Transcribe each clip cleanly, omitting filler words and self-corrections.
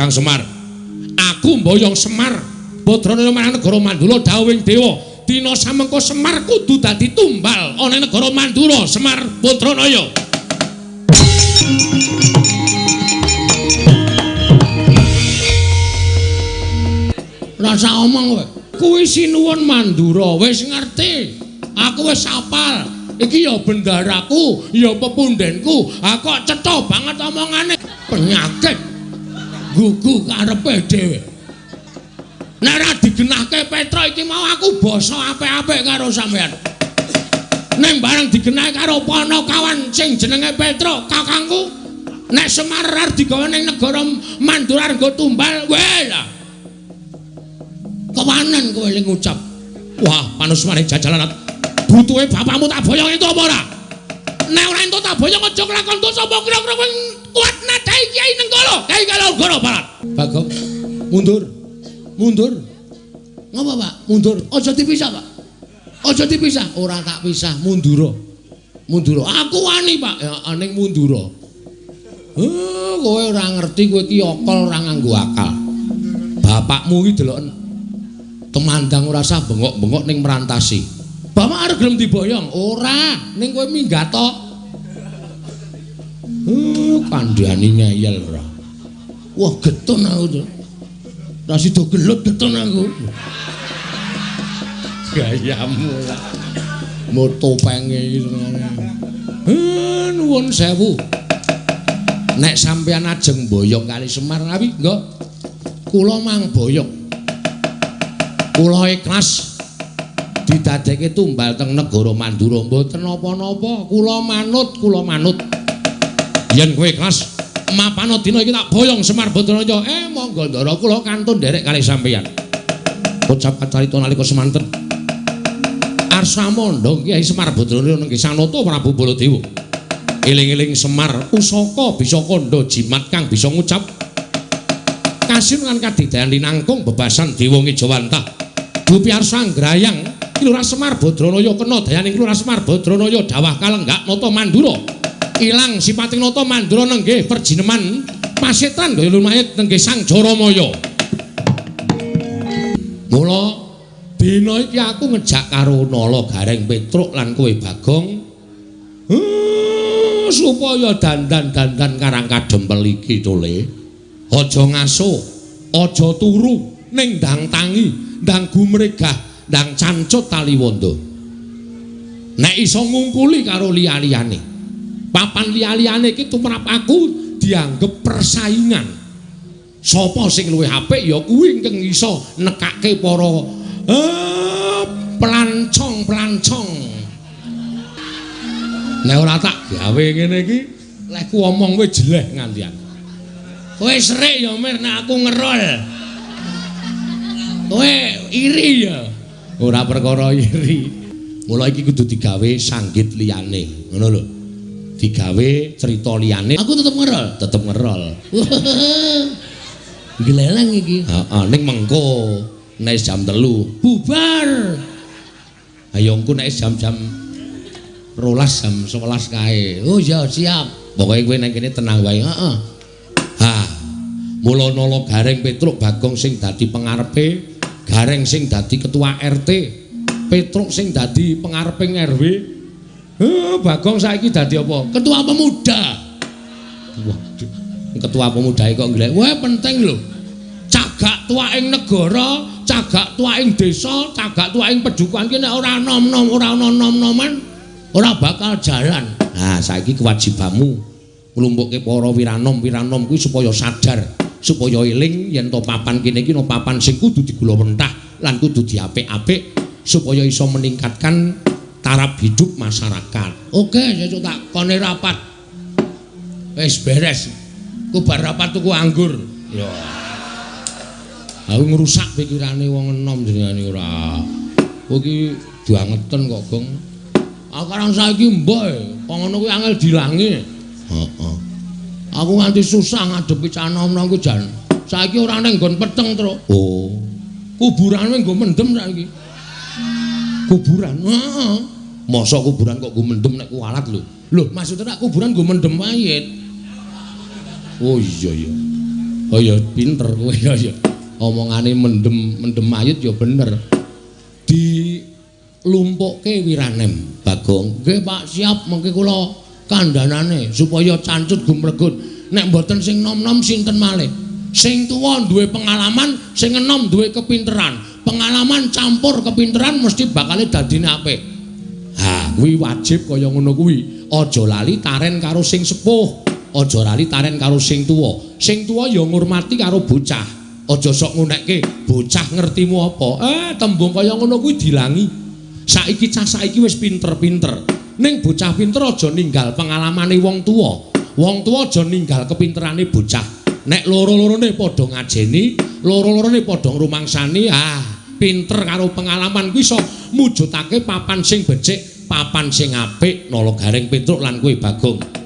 Kakang Semar. Aku mboyong Semar Badranaya marang negara Mandura dawuhing dewa. Dina samengko Semar kudu dadi tumbal ana ing negara Mandura Semar Badranaya. Rasa omong kowe. Kuwi sinuwun Mandura wis ngerti. Aku wis apal. Iki ya bendaraku, ya pepundenku. Ha kok cetha banget omongane. Penyakit. Gugu karepe dhewe. Nek ora digenahke Petruk iki mau aku basa apik-apik karo sampean. Ning bareng digenahke karo Panakawan sing jenenge Petruk, kakangku, nek Semar arep digawa ning negara Mandura nggo tumbal, weh lah. Kewanen kowe ling ngucap. Wah, panusmane jajalan butuhe bapakmu tak boyong entuk apa ora? Nek ora entuk tak boyong aja kelakon dosa apa kira-kira kowe kuat nadai Kyai Nenggala, Kyai Kalogoro Barat. Bagong, mundur. Mundur. Ngapa, Pak? Mundur. Aja dipisah, Pak. Aja dipisah. Ora tak pisah, mundura. Mundura. Aku wani, Pak. Ya ning mundura. Kowe ora ngerti kowe iki akal ora nganggo akal. Bapakmu iki deloken temandang ora sah bengok-bengok ning merantasi. Bapak arep gelem diboyong? Ora, ning kowe minggat to. Kandhani ngeyel ora. Wah, getun aku to. Ra sida gelut getun aku. Gayamu lah. Moto penge iki senengane. Nuwun sewu. Nek sampeyan ajeng boyong kali Semar ngawi, nggih. Kula mang boyong. Kula ikhlas didadekke tumbal teng negara Mandura mboten napa-napa, kula manut, kula manut. Yen kowe ikhlas, mapana dina iki tak boyong Semar Badranaya. Monggo ndara kula kantun nderek kalih sampeyan. Ucap kacarita nalika semanten. Arsa mondhong Kyai Semar Badranaya nenggih Sanata Prabu Baladewa. Eling-eling Semar pusaka bisa kandha jimat kang bisa ngucap. Kasin lan kadidayan linangkung bebasan dewa ngejawantah. Dupi arsa nggrayang Ki Lurah Semar Badranaya kena dayaning Ki Lurah Semar Badranaya dawah kalenggak nata Mandura. Ilang sipating nata Mandura nenggih perjineman pasetan gaya lumayit nenggih Sang Jaramaya. Mula dina iki aku ngejak karo Nala Gareng Petruk lan kowe Bagong supaya dandan-dandan karang kadempel iki tole. Aja ngaso, aja turu ning ndang tangi, ndang gumregah, ndang cancut taliwondo. Nek iso ngungkuli karo liya-liyane. Papan liya-liyane iki tumrap aku dianggep persaingan. Sapa sing luwih apik ya kuwi ingkang iso nekake para pelancong-pelancong. Nek ora tak gawe ngene iki, lehku omong kowe jeleh ngantian. Kowe serik ya Mir nek aku ngerol. Kowe iri ya. Ora perkara iri. Mula iki kudu digawe sanggit liyane, ngono lho. Digawe cerita liyane. Aku tetep ngerol, tetep ngerol. Gleleng iki. Heeh, ning mengko nek jam 3 bubar. Ayo engko nek jam-jam 12 jam 11 kae. Oh ya siap. Pokoke kowe nang kene tenang wae. Heeh. Ha. Mula Nala Gareng Petruk Bagong sing dadi pengarepe, Gareng sing dadi ketua RT, Petruk sing dadi pengareping RW. Bagong saiki dadi apa? Ketua pemuda. Waduh, ketua pemuda kok nglek. Wah, penting lho. Cagak tuwaking negara, cagak tuwaking desa, cagak tuwaking pedukuhan ki nek ora nom-nom, ora ana nom-noman, ora bakal jalan. Nah, saiki kewajibanmu nglumpukke para wiranom-wiranom kuwi supaya sadar, supaya eling yen to papan kene iki no papan sing kudu digulawentah lan kudu diapik-apik supaya iso meningkatkan taraf hidup masyarakat. Oke, sesuk tak kone rapat. Wis beres. Ku bar rapat tuku anggur. Ya. Aku ngrusak pikirane wong enom jenengane ora. Kowe iki bangeten kok, Gong. Aku karang saiki mbok, kok ngono kuwi angel dilangi. Heeh. Aku nganti susah ngadepi cah nom-nom ku jan. Saiki ora ning nggon peteng, Truk. Oh. Kuburan kuwi nggo mendem saiki. Kuburan. Heeh. Mosok kuburan kok nggo mendem nek kualat lho. Lho, maksudnya nek kuburan nggo mendem mayit. Oh iya iya. Oh ya pinter kowe ya ya. Omongane mendem mayit ya bener. Dilumpukke Wiranem, Bagong. Nggih Pak, siap mengke kula kandhanane supaya cancut gumregut. Nek mboten sing nom-nom sinten malih? Sing tuwa duwe pengalaman, sing enom duwe kepinteran. Pengalaman campur kepinteran mesti bakale dadine apik. Ha, kuwi wajib kaya ngono kuwi. Aja lali taren karo sing sepuh, aja lali taren karo sing tuwa. Sing tuwa ya ngurmati karo bocah. Aja sok ngunekke bocah ngertimu apa. Tembung kaya ngono kuwi dilangi. Saiki cah saiki wis pinter-pinter. Ning bocah pinter aja ninggal pengalamane wong tuwa. Wong tuwa aja ninggal kepinterane bocah. Nek loro-lorone padha ngajeni, loro-lorone padha ngrumangsani, ah, pinter karo pengalaman kuwi iso mujudake papan sing becik, papan sing apik, Nala Gareng Petruk lan kowe Bagong.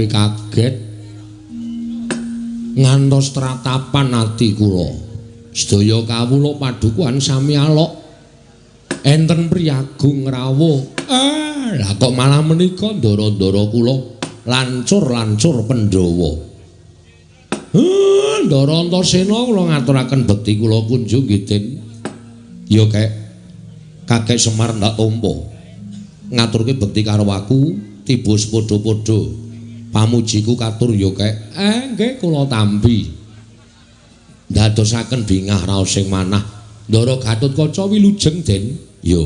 Kaget ngantos tratapan ati kula. Sedaya kawula padukuhan sami alok. Enten priyagung rawuh. Lah kok malah menika ndara-ndara kula lancur-lancur Pandhawa. Ndara Antasena kula ngaturaken bekti kula kunjung nggih Den. Ya kek Kakek Semar ndak tampa. Ngaturke bekti karo aku tiba padha-padha. Pamujiku katur ya kek. Nggih kula tampi. Ndadosaken bingah raos sing manah. Ndara Gatotkaca wilujeng Den. Ya.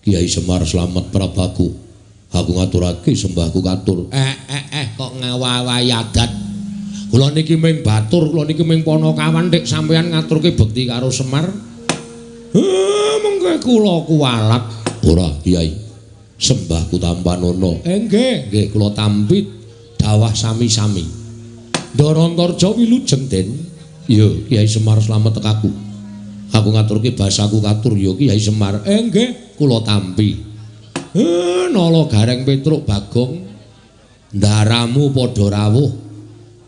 Kyai Semar slamet prabaku. Aku ngaturake sembahku katur. Kok ngawawahi adat. Kula niki ming batur, kula niki ming panakawan dik sampeyan ngaturke bekti karo Semar. Mengke kula kuwalat. Ora Kyai. Sembahku tampanono. Nggih, nggih kula tampi. Dawah sami-sami. Ndara Antarja wilujeng Den. Ya, Kyai Semar slamet tekaku. Aku ngaturke basaku katur ya Kyai Semar. Nggih, kula tampi. Nala Gareng Petruk Bagong, ndaramu padha rawuh.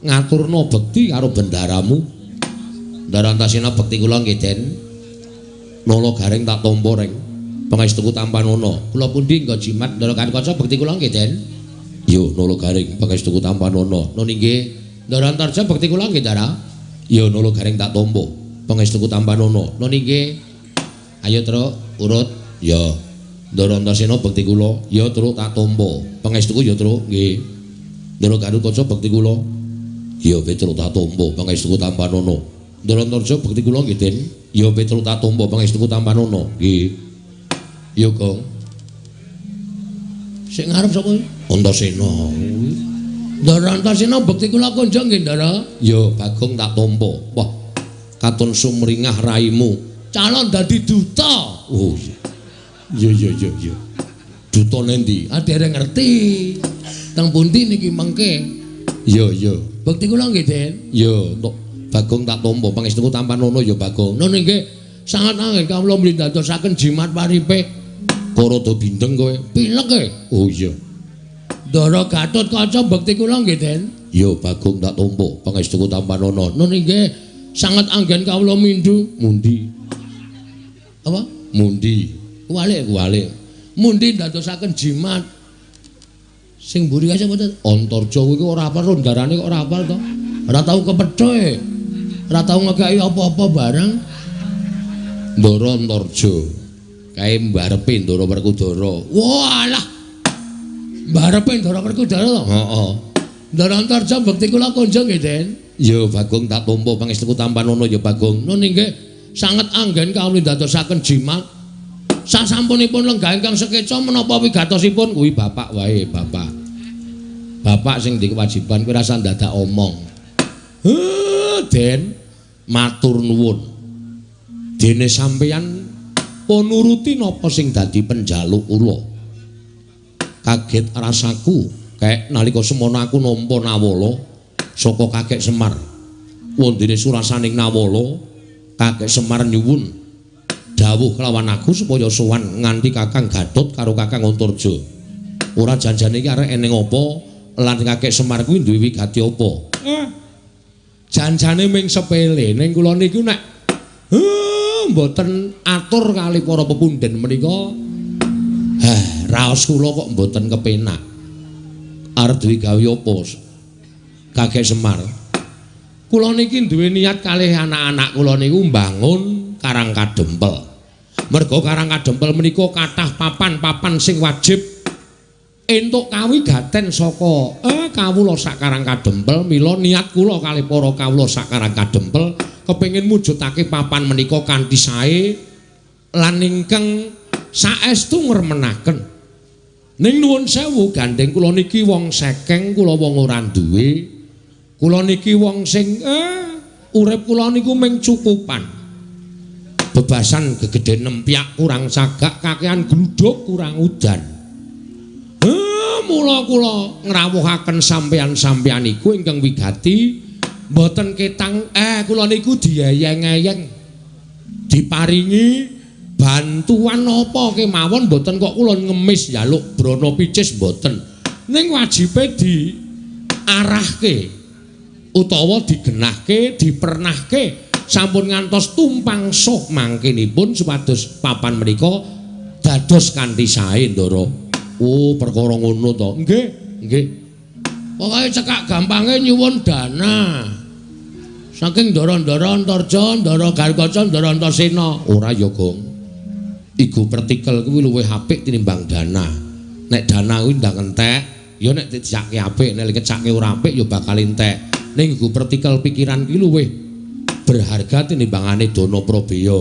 Ngaturna bekti karo bendaramu. Ndara Antasena bekti kula nggih Den. Nala Gareng tak tampa reng. Pangestuku tampanono. Kula pundi nggo jimat Ndara Gatotkaca bekti kula nggih Den. Yo Nala Gareng pangestuku tampanono. Nun inggih. Ndara Antarja bekti kula nggih Ndara. Yo Nala Gareng tak tampa. Pangestuku tampanono. Nun inggih. Ayo Truk urut. Ya. Ndara Antasena bekti kula. Ya Truk tak tampa. Pangestuku ya Truk nggih. Ndara Gatotkaca bekti kula. Ya Petruk tak tampa. Pangestuku tampanono. Ndara Antarja bekti kula nggih Den. Ya Petruk tak tampa. Pangestuku tampanono. Nggih. Ya Gong. Sing ngarep sapa? Antasena. Ndara Antasena bekti kula kunjung nggih Ndara. Ya Bagong tak tampa. Wah, katon sumringah raimu. Calon dadi duta. Oh iya. Ya ya ya. Duta nendi? Ah dereng ngerti. Teng pundi niki mengke? Ya ya. Bekti kula nggih Den. Ya, Bagong tak tampa. Pangestuku tampanono ya Bagong. Nun nggih. Sangat anggen kawula mlindadosaken jimat paripe. Kok rada bindeng kowe? Pilek e. Oh iya. Ndara Gatotkaca bekti kula nggih Den. Ya Bagong tak tampa. Pangestuku tampanono. Nun inggih sanget anggen kawula mindhu. Mundi. Apa? Mundi. Kuwalik kuwalik. Mundi ndadosaken jimat. Sing mburi kae sapa to? Antarja kuwi ora hafal rondarane kok ora hafal to. Ora tau kepethoe. Ora tau ngekeki apa-apa barang. Ndara Antarja. Kae mbarepe Ndara Werkudara. Walah, Mbarepe Ndara Werkudara to? Heeh. Ndara Antarja bekti kula kunjung nggih, Den. Ya Bagong tak tampa pangestuku tampanono ya Bagong. Nun inggih sanget anggen kawula ndadosaken jimat. Sasampunipun lenggah ingkang sekeca menapa wigatosipun kuwi bapak wae, bapak. Bapak sing ndek kewajiban kuwi rasa ndadak omong. Heh, Den, matur nuwun. Dene sampeyan pun nuruti napa sing dadi penjaluk kula. Kaget rasaku kek nalika semono aku nampa nawala saka Kakek Semar. Wondene surasaning nawala, Kakek Semar nyuwun dawuh kelawan aku supaya sowan nganti Kakang Gatot karo Kakang Antarja. Ora janjane iki arek eneng apa lan Kakek Semar kuwi duwe wigati apa? Janjane ming sepele ning kula niku nek mboten atur kali para pepundhen menika. Raos kula kok mboten kepenak. Arep duwe gawe apa? Kakek Semar. Kula niki duwe niat kalih anak-anak kula niku mbangun Karang Kadempel. Merga Karang Kadempel menika kathah papan-papan sing wajib entuk kawigaten saka kawula sak Karang Kadempel. Mila niat kula kalih para kawula sak Karang Kadempel kepengin mujudake papan menika kanthi sae lan ingkang saestu ngremenaken. Ning nuwun sewu gandeng kula niki wong sekeng, kula wong ora duwe. Kula niki wong sing urip kula niku ming cukupan. Bebasan gegedhen nempyak kurang sagak, kakean gluduk kurang udan. Mula kula ngrawuhaken sampeyan-sampeyan iku ingkang wigati mboten ketang kula niku dieyeng-eyeng diparingi bantuan apa kemawon mboten kok kula ngemis njaluk brana picis mboten. Ning wajibe diarahke utawa digenahke, dipernahke sampun ngantos tumpang suh mangkenipun supados papan menika dados kanthi sae, Ndara. Oh, perkara ngono to. Nggih, nggih. Pokoke cekak gampange nyuwun dana. Saking ndara-ndara Antarja, ndara Garkaca, ndara Antasena. Ora ya, Gong. Iku pertikel kuwi luwih apik tinimbang dana. Nek dana kuwi ndang entek, ya nek dicake apik, nek dikecake ora apik ya bakal entek. Ning iku pertikel pikiran kuwi luwih berharga tinimbangane dana prabeya.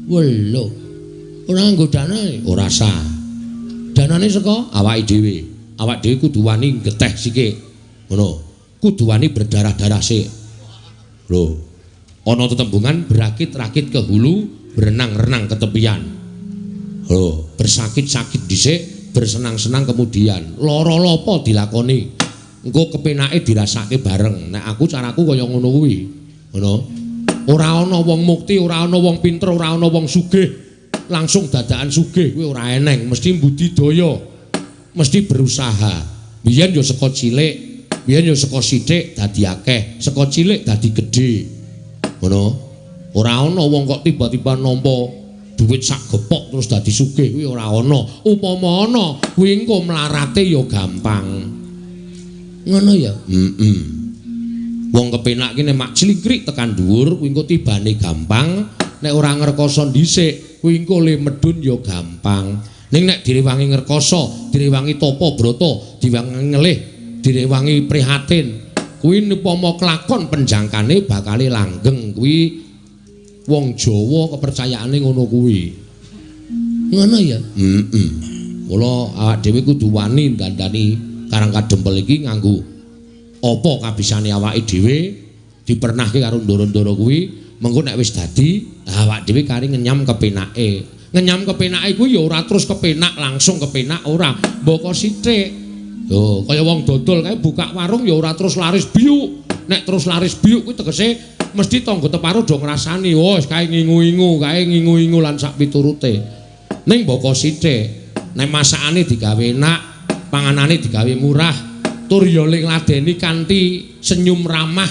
Welo. Ora nganggo dana, ora sah. Danane saka awake dhewe. Awak dhewe kudu wani geteh sithik. Ngono. Kudu wani berdarah-darah sik. Lho. Ana tetembungan berakit-rakit ke hulu, berenang-renang ke tepian. Lho, bersakit-sakit dhisik, bersenang-senang kemudian. Lara lopo dilakoni. Engko kepenake dirasake bareng. Nek aku caraku kaya ngono kuwi. Ngono. Ora ana wong mukti, ora ana wong pinter, ora ana wong sugih. Langsung dadakan sugih kuwi ora eneng, mesti budidaya. Mesti berusaha. Biyen ya saka cilik, biyen ya saka sithik dadi akeh, saka cilik dadi gedhe. Ngono. Ora ana wong kok tiba-tiba nampa duit sak gepok terus dadi sugih kuwi ora ana. Upama ana, kuwi engko mlarate ya gampang. Ngono ya? Heeh. Wong kepenak ki nek mak clingkrik tekan dhuwur kuwi engko tibane gampang, nek ora ngrekoso dhisik kuwi engko le medhun ya gampang. Ning nek direwangi ngrekoso, direwangi tapa brata, direwangi ngelih, direwangi prihatin, kuwi upama kelakon penjangkane bakale langgeng. Kuwi wong Jawa kepercayaane ngono kuwi. Ngono ya? Heeh. Mula awak dhewe kudu wani ndandani Karang Kadempel iki nganggo apa kabisane awake dhewe, dipernahke karo ndara-ndara kuwi, mengko nek wis dadi awak dhewe kari ngenyam kepenake. Ngenyam kepenake kuwi ya ora terus kepenak langsung kepenak ora, mboko sithik. Lho, kaya wong dodol kae buka warung ya ora terus laris biuk. Nek terus laris biuk kuwi tegese mesti tangga teparo do ngrasani, wah kae ngingu-ingu, kae ngingu-ingu lan sak piturute. Ning mboko sithik, nek masakane digawe enak, panganane digawe murah, tur ya ngladeni kanthi senyum ramah,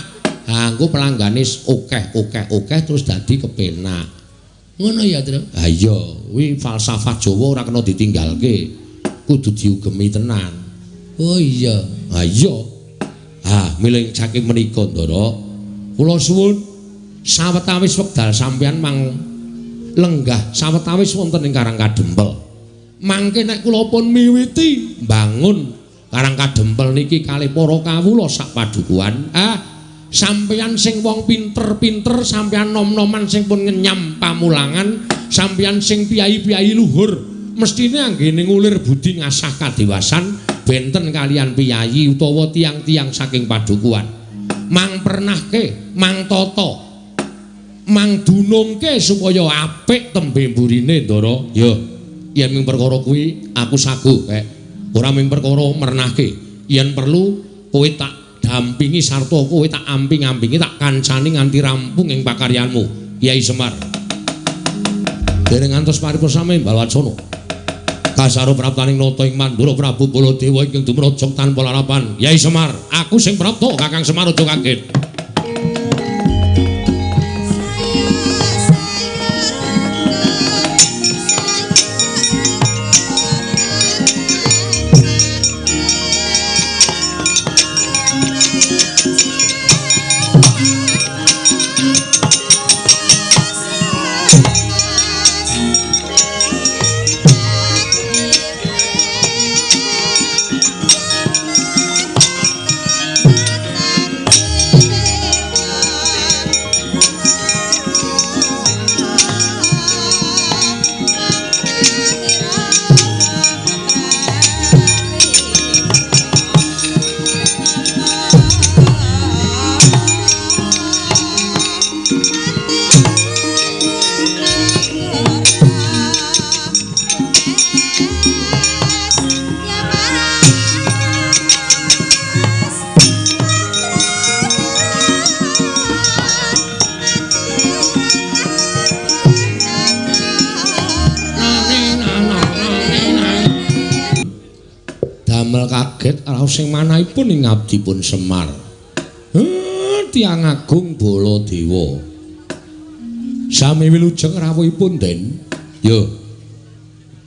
ha engko pelanggane akeh-akeh-akeh terus dadi kepenak. Ngono ya, Tru? Ha iya, kuwi falsafah Jawa ora kena ditinggalke. Kudu diugemi tenan. Oh iya. Ha iya. Ha, milih saking menika, Ndara. Kula suwun sawetawis wekdal sampeyan mang lenggah sawetawis wonten ing Karang Kadempel. Mangke nek kula pun miwiti mbangun Karang Kadempel niki kalih para kawula sak padukuhan, sampeyan sing wong pinter-pinter, sampeyan nom-noman sing pun ngenyam pamulangan, sampeyan sing piyai-piyai luhur, mestine anggene ngulir budi ngasah kadewasan benten kalian piyayi utawa tiang-tiang saking padukuhan. Mang pernahke, mang tata, mang dunungke supaya apik tembe mburine, Ndara. Ya, yen ming perkara kuwi aku saguh kek. Ora ming perkara mernahke, yen perlu kowe tak dampingi sarta kowe tak amping-ampingi, tak kancani nganti rampung ing pakaryanmu, Kyai Semar. Dereng ngantos paripurna sami Balwacana. Kasaro praptaning nata ing Mandura Prabu Baladewa ingkang dumrajog tanpa larapan. Kyai Semar, aku sing prapta, Kakang Semar aja kaget. Kaget raos sing manahipun ing abdipun Semar. Tiyang agung Baladewa. Sami wilujeng rawuhipun, Den. Yo.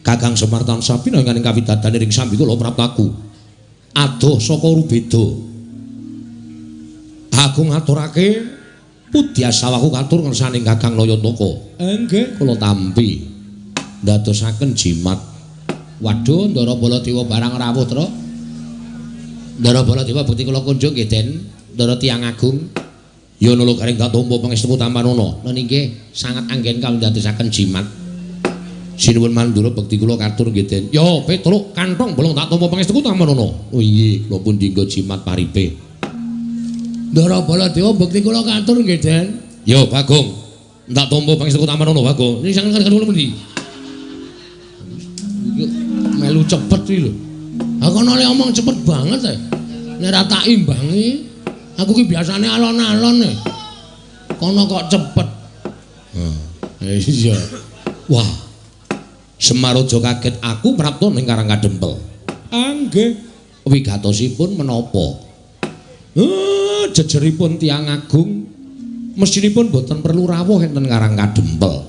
Kakang Semar tansah pinangan ing kawidadan ing sambi kula praptaku. Adoh saka Rubeda. Aku ngaturake pudyasawaku katur ngersaning Kakang Nayantaka. Nggih, kula tampi. Ndadosaken jimat. Waduh, Ndara Baladewa barang rawuh, Tru. Ndara Baladewa bukti kula kunjung nggih, Den. Ndara tiyang agung. Ya nula garing tak tampa pangestu tampanana. Lha nggih, sangat anggen kawindadosaken jimat. Sinuwun Mandura bekti kula katur nggih, Den. Ya, Petruk kantong bolong tak tampa pangestu tampanana. Oh iya, kula pun dinggo jimat paripe. Ndara Baladewa bekti kula katur nggih, Den. Ya, Bagong. Tak tampa pangestu tampanana, Bagong. Niki sanget kula pundi? Melu cepet iki lho. Aku ana le omong cepet banget e. Nek ora tak imbangi, aku ki biasane alon-alon e. Kono kok cepet. Heh, iya. Wah. Semar aja kaget aku prapta ning Karang Kadempel. Nggih. Wigatosipun menapa? Jejeripun tiyang agung mestinipun boten perlu rawuh enten Karang Kadempel.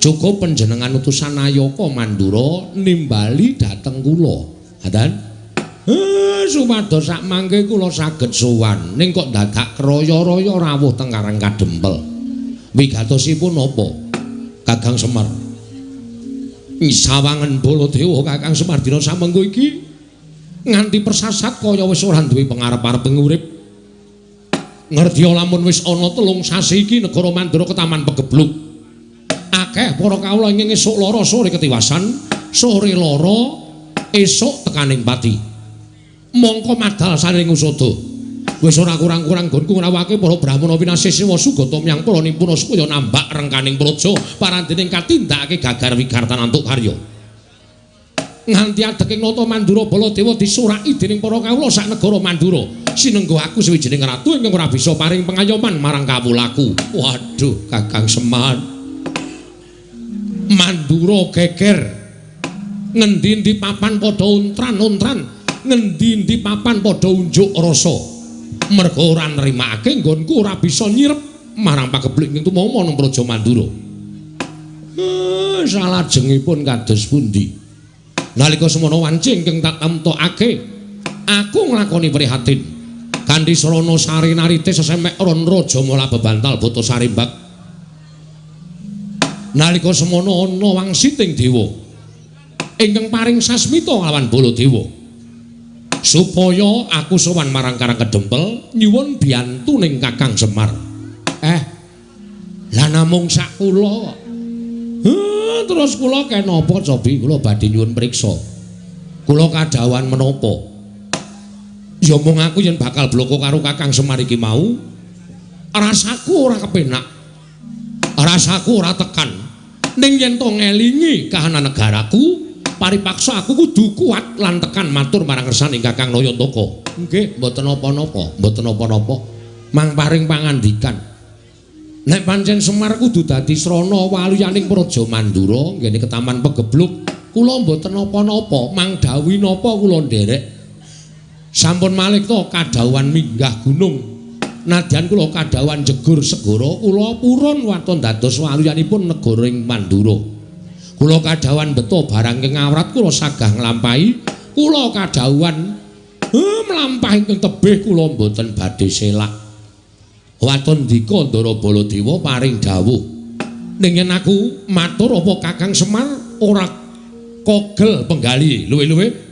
Cukup panjenengan utusan Nayaka Mandura nimbali dhateng kula. Ngaten? Supados sak mangke kula saged sowan. Ning kok dadak kraya-raya rawuh teng Karang Kadempel. Wigatosipun napa? Kakang Semar. Sawangen Baladewa Kakang Semar dina samengko iki nganti persasat kaya wis ora duwe pengarep-arep urip. Ngerti lamun wis ana 3 sasi iki negara Mandura ketaman pegebluk. Akeh para kawula ingkang esuk lara sore ketiwasan, sore lara esuk tekaning pati. Mongko madal saring usada. Wis ora kurang-kurang nggonku ngrawake para brahmana pinasih sewa sugata miyang para nimpuna supaya nambak rengkaning praja parandening katindakake gagar wigartan antuk karya. Nganti adeking nata Mandura Baladewa disuraki dening para kawula sak negara Mandura. Sinengga aku suwijining ratu ingkang ora bisa paring pengayoman marang kawulaku. Waduh, Kakang Semar. Mandura geger. Ngendi-endi papan padha untran-untran, ngendi-endi papan padha unjuk rasa. Merga ora nrimakake nggonku ora bisa nyirep marang pagebluk ing tumama nang Praja Mandura. Salajengipun kados pundi? Nalika semono wanci ingkang tak temtokake, aku nglakoni prihatin. Kanthi sarana sari narite sesemek ron raja mula bebantal bata sarimbak. Nalika semono ana wangsiting dewa. ingkang paring sasmita lawan Baladewa. Supaya aku sowan marang Karang Kedempel nyuwun biyantu ning Kakang Semar. Lah namung sak kula. Terus kula kenapa cobi kula badhe nyuwun priksa. Kula kadhawuhan menapa? Ya mung aku yen bakal bloko karo Kakang Semar iki mau, rasaku ora kepenak. Rasaku ora tekan. Ning yen to ngelingi kahanan negaraku, paripaksa aku kudu kuat lan tekan matur marang ngersane Kakang Nayantaka. Nggih, mboten napa-napa, mboten napa-napa. Mang paring pangandikan. Nek pancen Semar kudu dadi srana waluyaning Praja Mandura nggene ketaman pegebluk, kula mboten napa-napa, mang dawuhi napa kula nderek. Sampun malih to kadhawuhan minggah gunung. Nadyan kula kadhawuhan jegur segara, kula purun waton dados waluyanipun negara ing Mandura. Kula kadhawuhan beto barang ing awrat kula sagah nglampahi, kula kadhawuhan mlampah ingkang tebih kula mboten badhe selak. Waton dika Ndara Baladewa paring dawuh. Ning yen aku matur apa Kakang Semar ora kogel penggali, luwe-luwe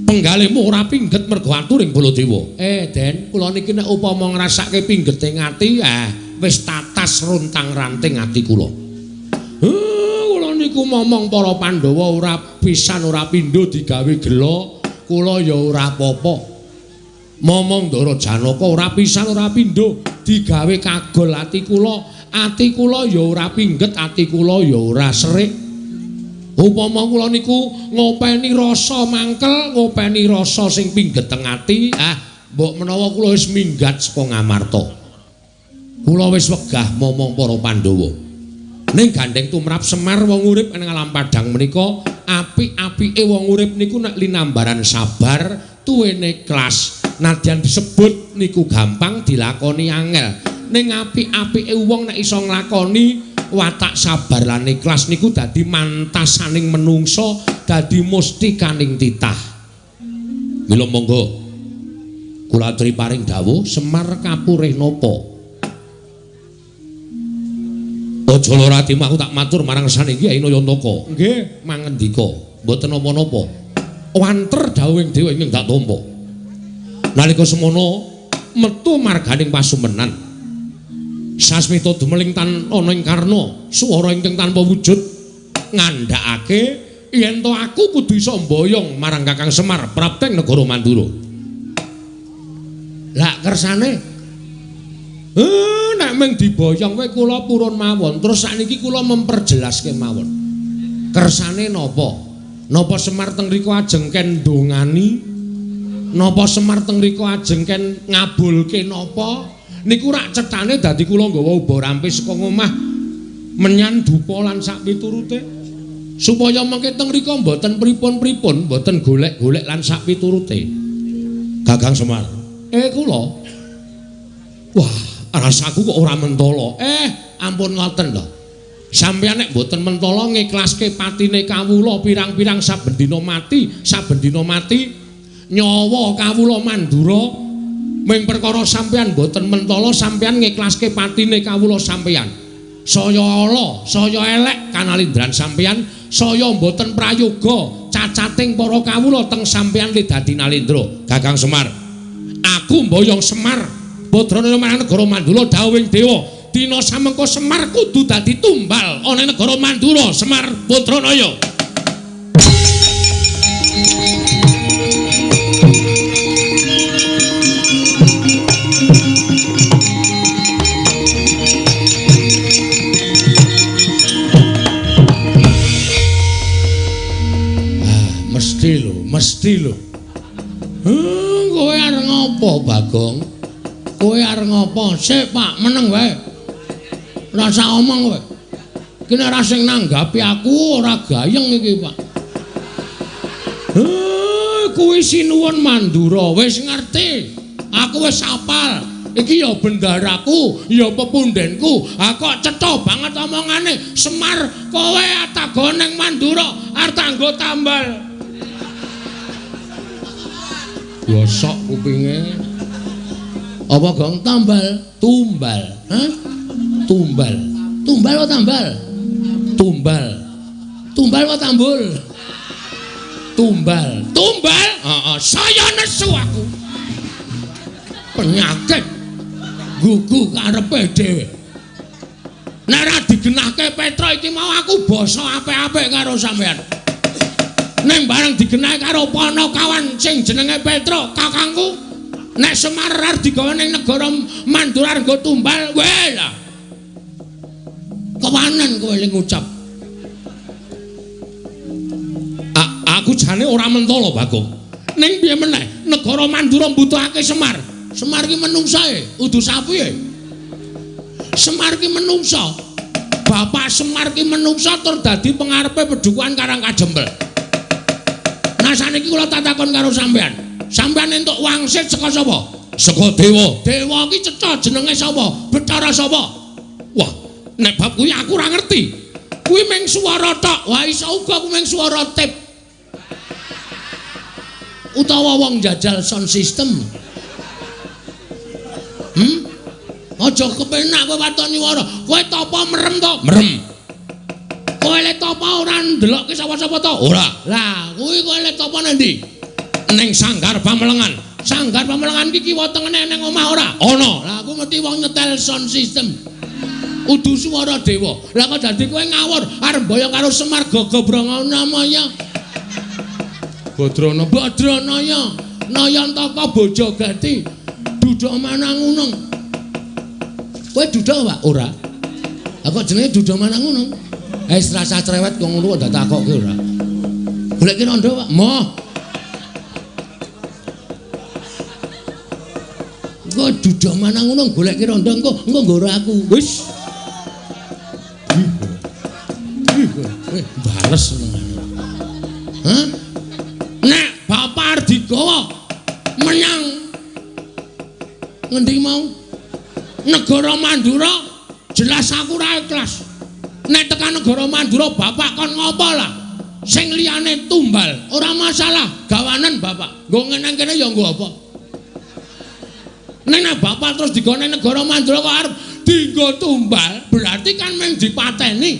penggalimu ora pingget mergo aturing Baladewa. Den, kula niki nek upama ngrasake pinggete ati, wis tatas runtang-ranting ati kula. Kula niku momong para Pandhawa ora pisan ora pindho digawe gela, kula ya ora apa-apa. Momong Ndara Janaka ora pisan ora pindho digawe kagol ati kula ya ora pingget, ati kula ya ora serik. Upama kula niku ngopeni rasa mangkel, ngopeni rasa sing pingget teng ati, mbok menawa kula wis minggat saka Ngamarta. Kula wis wegah momong para Pandhawa. Ning gandeng tumrap Semar wong urip ing alam padhang menika, apik-apike wong urip niku nek linambaran sabar, tuwene ikhlas. Nadyan disebut niku gampang dilakoni angel. Ning apik-apike wong nek iso nglakoni watak sabar lan ikhlas niku dadi mantasaning menungso, dadi mustikaning titah. Mila monggo kula aturi paring dawuh Semar kapurih napa? Aja lara atimu, aku tak matur marang sane Kyai Nayantaka. Nggih, mangendika, mboten napa-napa. Wanter dawuhing dewa ingkang tak tampa. Nalika semono metu marganing pasumenan. Sasmita dumeling tan ana ing karna, swara ingkang tanpa wujud ngandhakake yen to aku kudu iso mboyong marang Kakang Semar prapteng negara Mandura. Lah kersane nek mung diboyong kowe kula purun mawon. Terus sakniki kula memperjelaske mawon. Kersane napa? Napa Semar teng mriku ajeng ken ndongani? Napa Semar teng mriku ajeng ken ngabulke napa? Niku rak cethane dadi kula nggawa uba rampis saka ngomah menyan dupa lan sak piturute supaya mengke teng mriku mboten pripun-pripun, mboten golek-golek lan sak piturute. Kakang Semar, kula. Wah, rasaku kok ora mentala. Ampun ngoten lho. Sampeyan nek mboten mentala ngiklaske patine kawula pirang-pirang saben dina mati, saben dina mati nyawa kawula Mandura. Ming perkara sampeyan mboten mentala, sampeyan ngiklaske patine kawula sampeyan. Saya ala, saya elek kanalindran sampeyan, saya mboten prayoga cacating para kawula teng sampeyan li dadi nalindra. Kakang Semar, aku mboyong Semar Badranaya marang negara Mandura dawuhing dewa, dina samengko Semar kudu dadi tumbal ana ing negara Mandura. Semar Badranaya. Mesti lho, mesti lho. Kowe arep ngopo, Bagong? Kowe arep ngopo? Sik, Pak, meneng wae. Ora usah omong kowe. Iki nek ora sing nanggapi aku ora gayeng iki, Pak. Kuwi sinuwun Mandura, wis ngerti. Aku wis apal. Iki ya bendaraku, ya pepundenku. Ha kok cetha banget omongane. Semar, kowe atago ning Mandura arep tanggo tambal. Gosok kupinge. Apa gong tambal? Tumbal. Hah? Tumbal. Tumbal apa tambal? Tumbal. Tumbal apa tambul? Tumbal. Tumbal? Heeh, saya nesu aku. Penyakit gugu karepe dhewe. Nek ora digenahke Petruk iki mau aku basa apik-apik karo sampean. Ning bareng digenahke karo Panakawan sing jenenge Petruk, kakangku, nek Semar arep digawa ning negara Mandura nggo tumbal, weh lah. Kewanen kowe ling ngucap. Aku jane ora mentolo, Bagong. Ning piye meneh, negara Mandura mbutuhake Semar. Semar ki menungsae, udu sapi e. Semar ki menungsa. Bapak Semar ki menungsa tur dadi pengarepe pedukuhan Karang Kajempel. Nah saniki kula tatakon karo sampean. Sampean entuk wangsit saka sapa? Saka dewa. Dewa ki cetha jenenge sapa? Bathara sapa? Wah, nek bab kuwi aku ora ngerti. Kuwi mung swara tok. Wah, iso uga kuwi mung swara tip. Utawa wong jajal sound system. Aja kepenak kowe waton nyuwara. Kowe tapa merem to? Merem. Kowe le tapa ora ndelokke sapa-sapa to? Ora. Lah, kuwi kowe le tapa nang ndi? Ning Sanggar Pamelengan. Sanggar Pamelengan iki kiwa tengene ning omah ora? Ana. Lah aku mesti wong nyetel sound system. Udu swara dewa. Lah kok dadi kowe ngawur arep mboyong karo Semar Gagabranana maya. Badrana Badranaya Nayantaka Bojogati Duda Manangunung. Kowe duda Pak? Ora. Lah kok jenenge Duda Manangunung? Wis rasa cerewet kok ngono kok takokke ora. Goleki rondo Pak? Moh. Kok Duda Manangunung goleki rondo engko engko nggoro aku. Wis. Bales senengane. Hah? Nek bapak arep digawa menyang ngendi mau? Negara Mandura, jelas aku ora ikhlas. Nek tekan negara Mandura bapak kon ngopo lah? Sing liyane tumbal, ora masalah, gawanen bapak. Nggo nang kene ya nggo apa? Nek bapak terus digawa nang negara Mandura kok arep dienggo tumbal, berarti kan mung dipateni.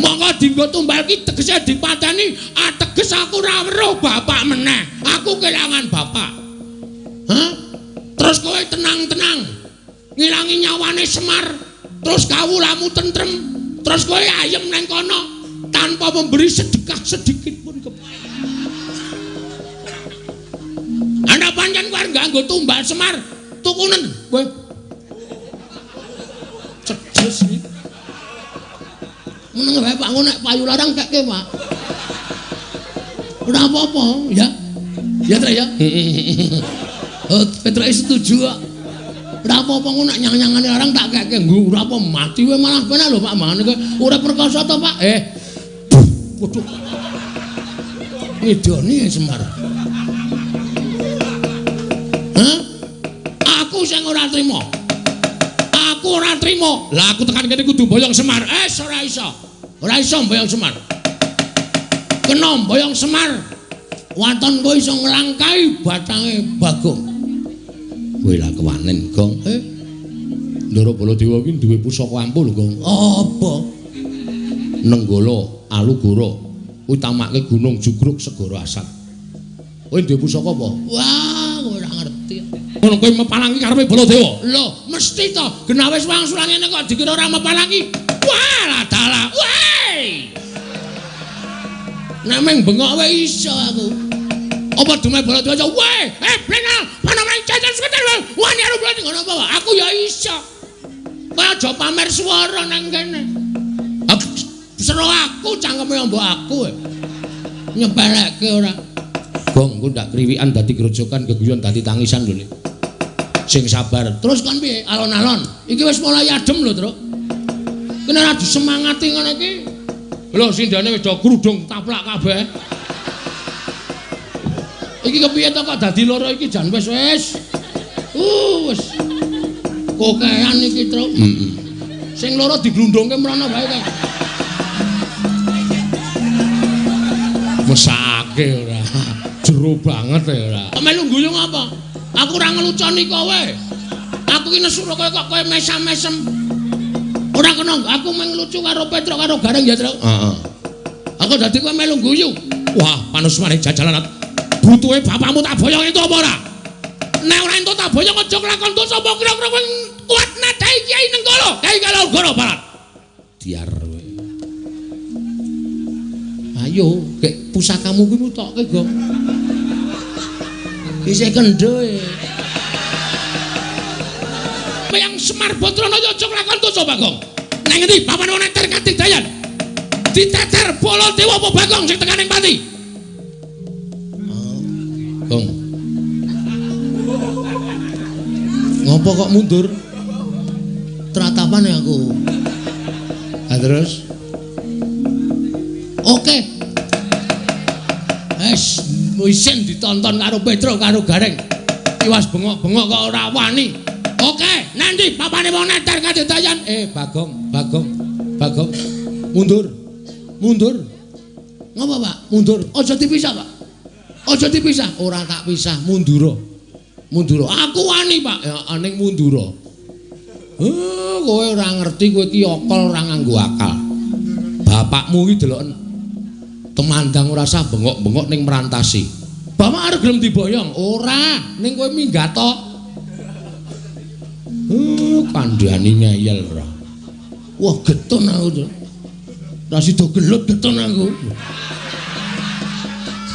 Monggo dienggo tumbal ki tegese dipateni, ateges aku ora weruh bapak meneh. Aku kelangan bapak. Hah? Terus kowe tenang-tenang ngilangi nyawane Semar, terus kawulamu tentrem, terus kowe ayem nang kono tanpa memberi sedekah sedikit pun ke. Ana pancen kowe arep nganggo tumbal Semar, tukunen kowe. Cedes iki. Meneng wae Pak, ngono nek payu larang kekke, Pak. Ora apa-apa, ya. Ya, Trek ya. Oh, Petruk setuju kok. Ora apa-apa ngono nek nyang-nyangane larang tak kekke. Nggo ora apa mati wae malah penak lho Pak, mangane kowe ora perkasa to, Pak. Waduh. Ngidoni Semar. Hah? Aku sing ora trima. Aku ora trima. Lah aku tekan kene kudu mboyong Semar. Ora iso. Ora iso mboyong Semar. Kena mboyong Semar. Waton kowe iso nglangkai batange Bagong. Kowe lah kewanen, Gong. Ndara Baladewa iki duwe pusaka ampuh lho, Gong. Apa? Nenggala Alugoro. Kuwi tamake Gunung Jugruk Segara Asat. Kowe duwe pusaka apa? Wah, kowe ora ngerti. Ngono kowe mepalangi karepe Baladewa. Lho, mesti to. Genah wis wangsulan ngene kok dikira ora mepalangi. Wah, lah dalah. Weh. Nek meng bengok wae iso aku. Apa dume Baladewa? Weh, blenal, panamane cacat seketer. Wani arep berarti ngono apa? Aku ya iso. Kowe aja pamer swara nang kene. Sero aku cangkeme mbok aku. Nyepelekke ora. Gong, engko ndak kriwikan dadi grojokan, geguyon dadi tangisan lho. Sing sabar. Terus kon piye? Alon-alon. Iki wis mulai adem lho, Truk. Kene ora disemangati ngono iki. Lho sindane wis do krudung taplak kabeh. Iki kepiye to kok dadi loro iki jan wis wis. Wis. Kokean iki, Truk. Heeh. Sing loro diglundungke mrono wae kok. Mesake ora. Jero banget ya ora. Kok melu guyung apa? Aku ora ngeluconi kowe. Aku ki nesu kowe kok kowe mesam-mesem. Ora kena aku mung lucu karo Petruk karo Gareng ya, Truk. Heeh. Aku dadi kowe melu guyu. Wah, panusmane jajalan. Butuhe bapakmu tak boyong entuk apa ora? Nek ora entuk tak boyong aja kelakon dosa apa kira-kira kowe kuat nadai Kyai Nenggala, Kyai Kalogoro Barat. Diar kowe. Ayo, gek pusakamu kuwi mutokke, Gong. Isih kendho e. Yang Semar Badranaya aja nglakon dosa, Bagong. Nang ngendi papan wong neter kadigdayan? Diteter Baladewa apa Bagong sing tekaning pati? Gong. Ngopo kok mundur? Tratapan ya aku. Ha terus? Oke. Wes isin ditonton karo Petro karo Gareng. Iwas bengok-bengok kok ora wani. Oke, nanti papane wong neter kadigdayan. Bagong, Bagong, Bagong. Mundur. Mundur. Ngopo, Pak? Mundur. Aja dipisah, Pak. Aja dipisah. Ora tak pisah, mundura. Mundura. Aku wani, Pak. Ya ning mundura. Kowe ora ngerti, kowe iki akal ora nganggo akal. Bapakmu iki deloken temandang ora sah bengok-bengok ning merantasi. Bapak arep gelem diboyong? Ora, ning kowe minggat tok. Kandhani ngeyel ora. Wah, getun aku to. Ora sida gelut getun aku.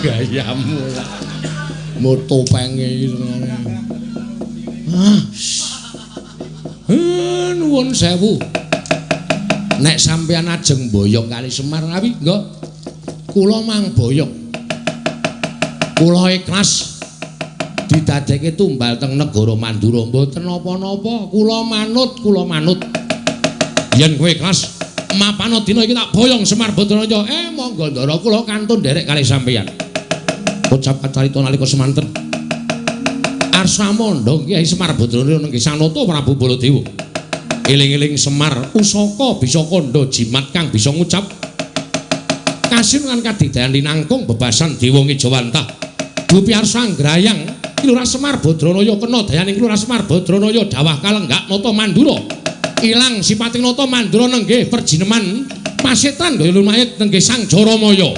Gayamu lah. Moto penge iki senengane. Ah. Nuwun sewu. Nek sampeyan ajeng boyong kali Semar ngawi, nggih. Kula mang boyong. Kula ikhlas didadekke tumbal teng negara Mandura mboten napa-napa. Kula manut, kula manut. Yen kowe ikhlas mapana dina iki tak boyong Semar Badranaya. Monggo ndara kula kantun nderek kali sampeyan. Ucap kacarita nalika semanten. Arsa mondhong Kyai Semar Badranaya nenggih Sanata Prabu Baladewa. Eling-eling Semar pusaka bisa kandha jimat kang bisa ngucap kasinungan kadigdayan linangkung bebasan dewa ngejawantah. Dupi arsa nggrayang Ki Lurah Semar Badranaya kena dayaning Ki Lurah Semar Badranaya dawah kalenggak nata Mandura. Ilang sipating nata Mandura nenggih perjineman pasetan gaya lumayit nenggih Sang Jaramaya.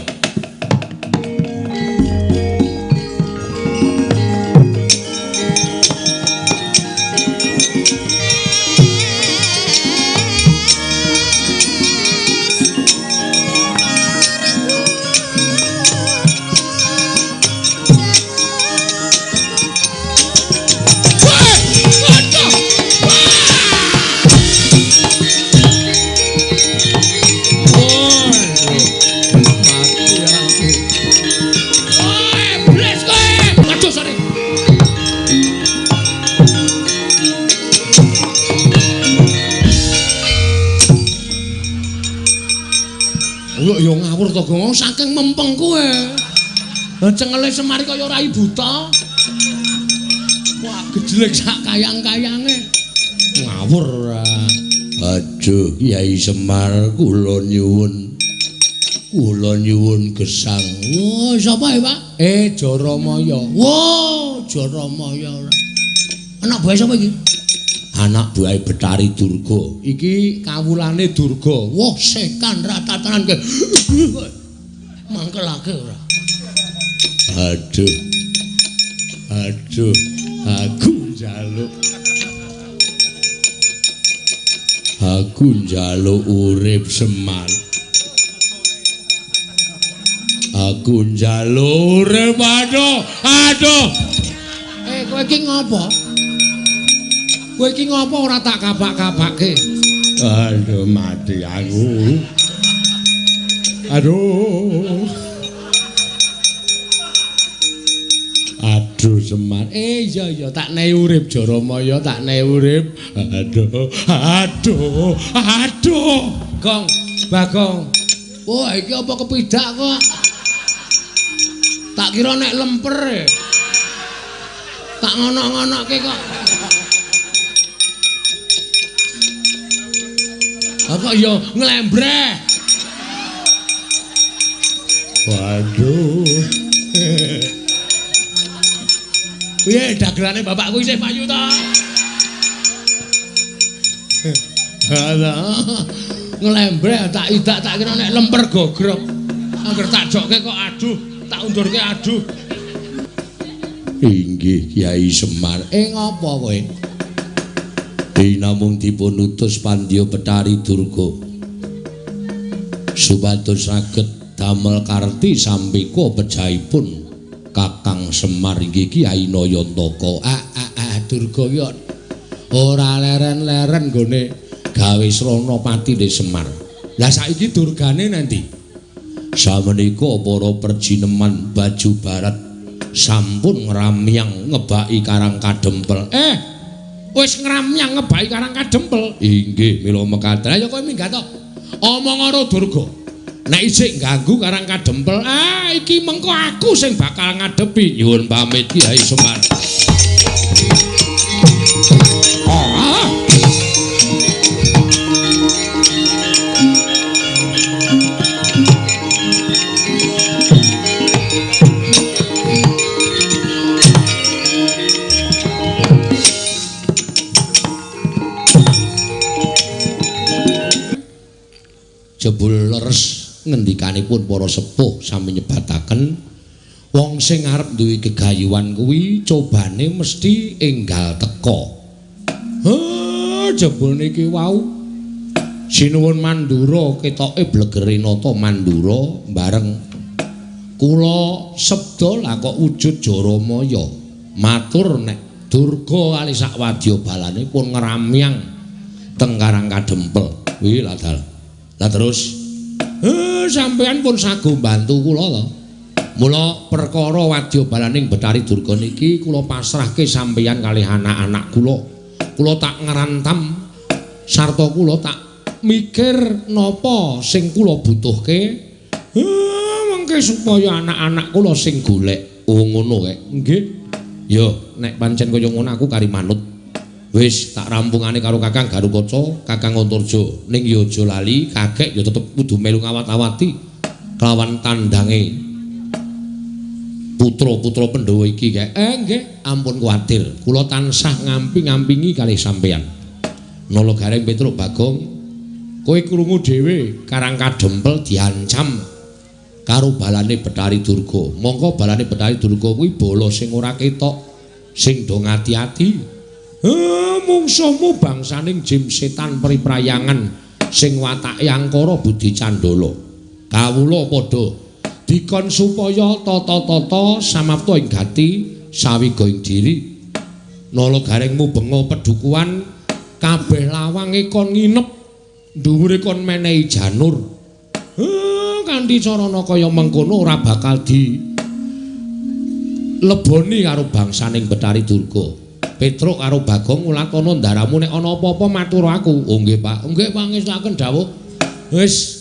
Gong saking mempeng kowe. Lah cengele Semar kaya rai buta. Wah, gejlek sak kayang-kayange. Ngawur ora. Aduh, Kyai Semar kula nyuwun. Kula nyuwun gesang. Wah, sapa ya, Pak? Jaramaya. Wah, Jaramaya ora. Anak buahe sapa iki? Anak buahe Betari Durga. Iki kawulane Durga. Wah, setan ratatanan ke. Mangkelake ora. Aduh. Aduh, aku njaluk. Aku njaluk urip Semar. Aku njaluk urip. Aduh, aduh. Kowe iki ngopo? Kowe iki ngopo ora tak kapak-kapake? Aduh, mati aku. Aduh. Aduh Semar. Iya iya tak nehi urip Jaramaya, tak nehi urip. Aduh, aduh, aduh. Gong, Bagong. Wah, iki apa kepidak kok? Tak kira nek lemper. Tak ngono-ngonoke kok. Kok ya nglembreh. Waduh. Piye dagelane bapakku isih payu ta? Alah. Nglembreh tak idak tak kira nek lemper gogrok. Angger tak jokke kok aduh, tak undurke aduh. Inggih Kyai Semar. Ngapa kowe? Namung dipun utus Pandya Betari Durga supados saged damel karti sampika pejahipun Kakang Semar inggih Kyai Nayantaka. Durga ki ora leren-leren nggone gawe srana patine Semar. Lah saiki durgane nanti? Samenika para perjineman baju barat sampun ngramyang ngebaki Karang Kadempel. Wis ngramyang ngebaki Karang Kadempel. Inggih, mila mekaten. Ayo kowe minggat to. Omong karo Durga. Nek isih ganggu Karang Kadempel, iki mengko aku sing bakal ngadepi. Nyuwun pamit Kyai Semar. Jebul leres ngendikanipun para sepuh sami nyebataken wong sing arep duwe gegayuhan kuwi cobane mesti enggal teka. Jebul niki wau sinuwun Mandura ketoke blegere nata Mandura bareng kula sabda lah kok wujud Jaramaya matur nek Durga kali sak wadya balane pun ngramyang teng Karang Kadempel. Kuwi ladal. Lah terus sampeyan pun sago mbantu kula to. Mula perkara wadya balaning Betari Durga niki kula pasrahke sampeyan kalih anak-anak kula. Kula tak ngrantam sarta kula tak mikir napa sing kula butuhke. Mengke supaya anak-anak kula sing golek. Oh ngono kek. Nggih. Ya nek pancen kaya ngono aku kari manut. Wis tak rampungane karo Kakang Garukaca, Kakang Antarja. Ning ya aja lali, kakek ya tetep kudu melu ngawat-awati kelawan tandange putra-putra Pandhawa iki kek. Nggih, ampun kuwatir. Kula tansah ngampi-ngampingi kalih sampeyan. Nala Gareng Petruk Bagong, kowe krungu dhewe Karang Kadempel diancam karo balane Betari Durga. Mongko balane Betari Durga kuwi bala sing ora ketok, sing do ngati-ati. Mungsuhmu bangsaning jim setan priprayangan sing watake angkara budi candala. Kawula padha dikon supaya tata-tata samapta ing gati sawiga ing diri. Nala Gareng mubenga pedukuhan kabeh lawange kon nginep, dhuwure kon menehi janur. Kanthi carana kaya mengkono ora bakal di leboni karo bangsaning Betari Durga. Petruk karo Bagong ulatana ndaramu nek ana apa-apa matur aku. Oh nggih Pak. Nggih pangestakaken dawuh. Wis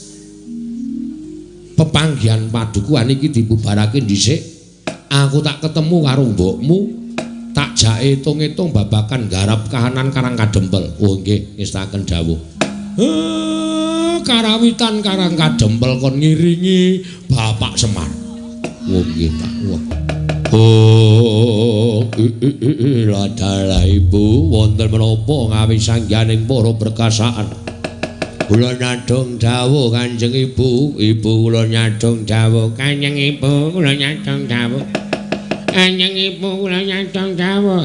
pepanggihan padukuhan iki dibubarake dhisik. Aku tak ketemu karo mbokmu, tak jake hitung-hitung babakan garap kahanan Karang Kadempel. Oh nggih ngestakaken dawuh. Karawitan Karang Kadempel kon ngiringi Bapak Semar. Oh nggih Pak. Wah. Oh, ladalah ibu wonten menapa ngawi sangganing para perkasaan. Kula nyadong dawuh Kanjeng Ibu, ibu kula nyadong dawuh Kanjeng Ibu, kula nyadong dawuh. Kanjeng Ibu kula nyadong dawuh.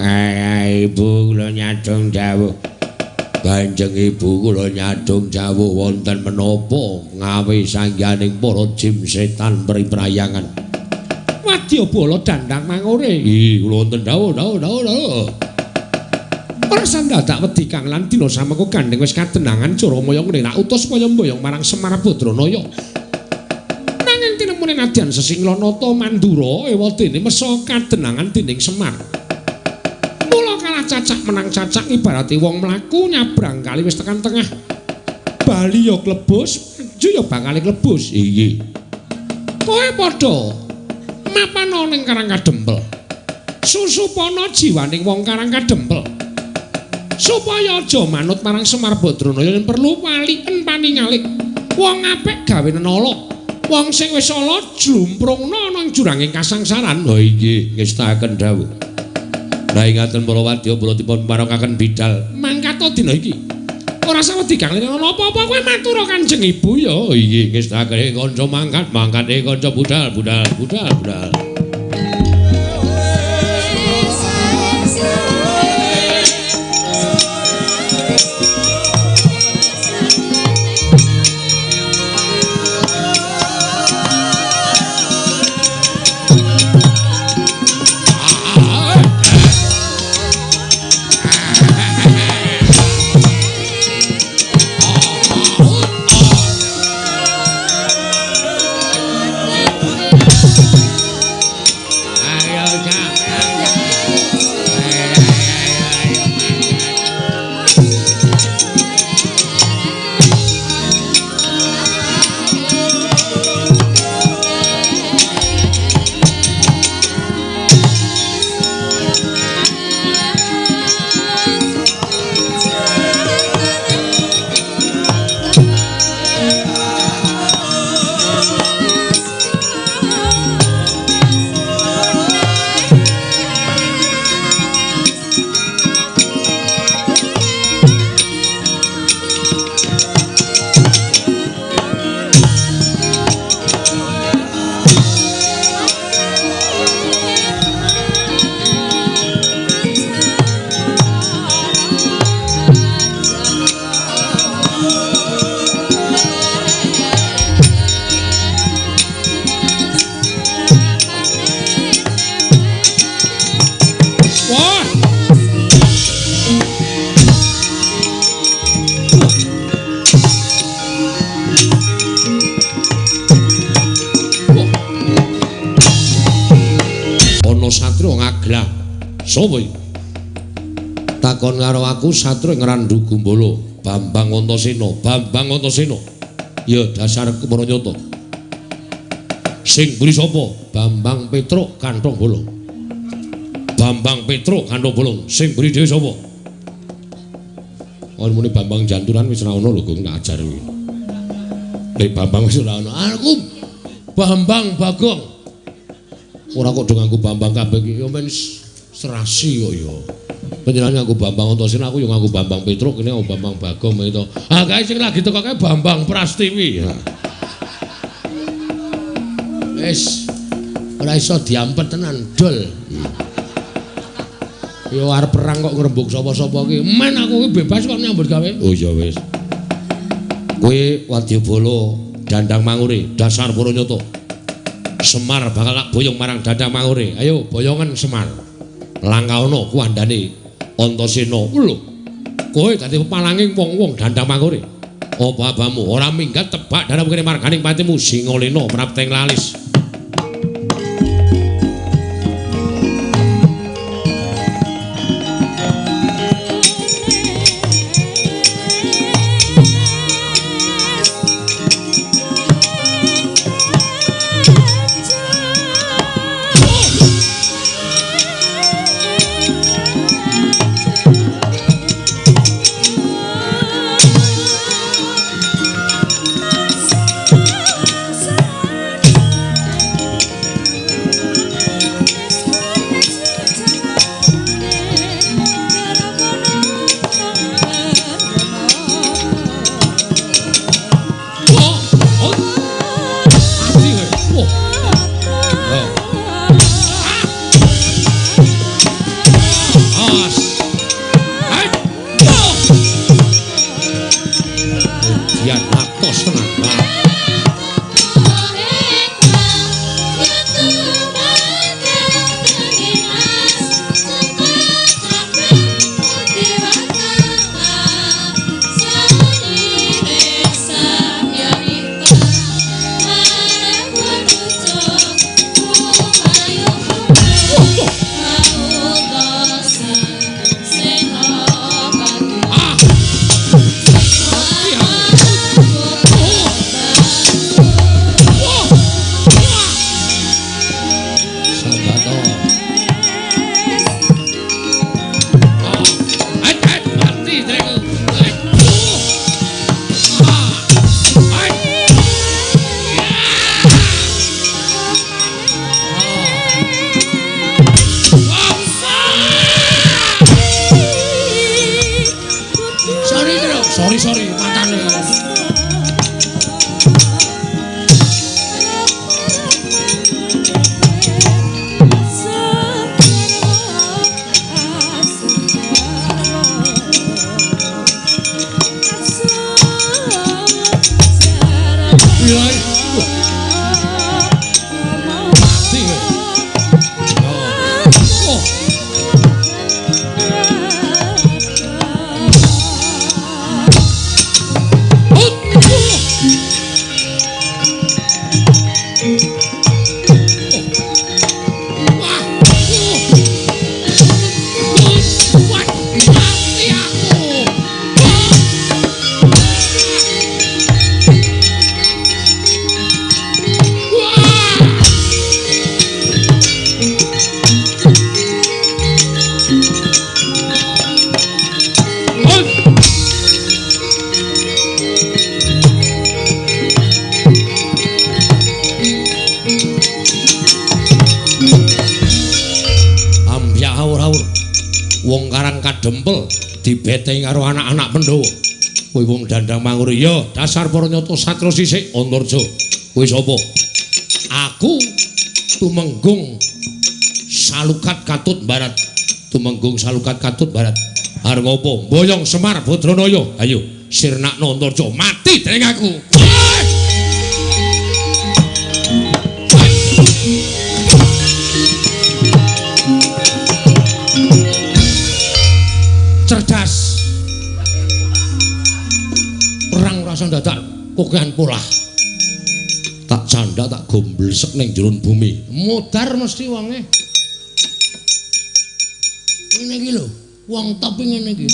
Ibu kula nyadong dawuh. Kanjeng Ibu kula nyadong dawuh wonten menapa ngawi sangganing para jim setan priprayangan. Wadya bala dandang mangure. Ih, kula wonten dawuh, dawuh, dawuh, dawuh. Ora dadak wedi Kang lan dina samengko gandeng wis kadenangan Jaramaya ngene tak utus kaya mboyong marang Semar Badranaya. Nanging tinemune nadyan Sesinglanata Mandura ewadene mesa kadenangan dening Semar. Mula kalah cacak menang cacak ibarate wong mlaku nyabrang kali wis tekan tengah. Bali ya klebus, maju ya bakal klebus. Iya. Kowe padha mapana ning Karang Kadempel. Susupana jiwaning wong Karang Kadempel. Supaya aja manut marang Semar Badranaya yen perlu waliken paningalik. Wong apik gawe nenala. Wong sing wis ala jlumprungna ana ing juranging kasangsaran. Ha inggih, ngestakaken dawuh. Lah ingaten para wadya kula dipun parengkaken bidal mangkata dina iki. Ora usah wedi Kang Lena apa-apa kowe matur Kanjeng Ibu ya. Iya ngestakake kanca mangkat, mangkate kanca budal, budal, budal, budal. Sopo iki? Takon karo aku satria Ngrandu Gumbala, Bambang Antasena, Bambang Antasena. Ya dasar kepara nyata. Sing mburi sapa? Bambang Petruk Kanthong Bolong. Bambang Petruk Kanthong Bolong. Sing mburi dhewe sapa? Ono muni Bambang Janturan wis ora ono lho, Gong, tak ajar kuwi. Nek Bambang wis ora ono. Aku Bambang Bagong. Ora kok do nganggo Bambang kabeh iki ya men serasi kok ya. Panjenengan nganggo Bambang Antasena, aku ya nganggo Bambang Petruk, kene nganggo Bambang Bagong itu. Ah kae sing lagi teko kae Bambang Prastiwi. Wis ora iso diampet tenan, dol. Ya arep perang kok ngrembug sapa-sapa iki. Men aku iki bebas kok nyambut gawe. Oh ya wis. Kowe wadyabala Dandang Mangure, dasar para nyata. Semar bakal tak boyong marang Dandang Mangure. Ayo boyongen Semar. Langkaana kuwandane Antasena. Lho. Kowe dadi pepalanging wong-wong Dandang Mangure. Apa abamu ora minggat tebak dalam kene marganing patimu Singalena prapteng lalis. Sorry matane. Wong Karang Kadempel dibeteng karo anak-anak Pandhawa. Kowe wong Dandang Mangur, ya dasar para nyata satria sisik Antarja. Kowe sapa? Aku Tumenggung Salukat Katut Barat. Tumenggung Salukat Katut Barat. Arep ngopo? Boyong Semar Badranaya. Ayo sirnakno Antarja, mati dening aku. Cerdas. Perang rasa dadak kokean polah. Tak candak tak gomblesek ning jero bumi. Mudar mesti wonge. Ngene iki lho, wong top ngene iki.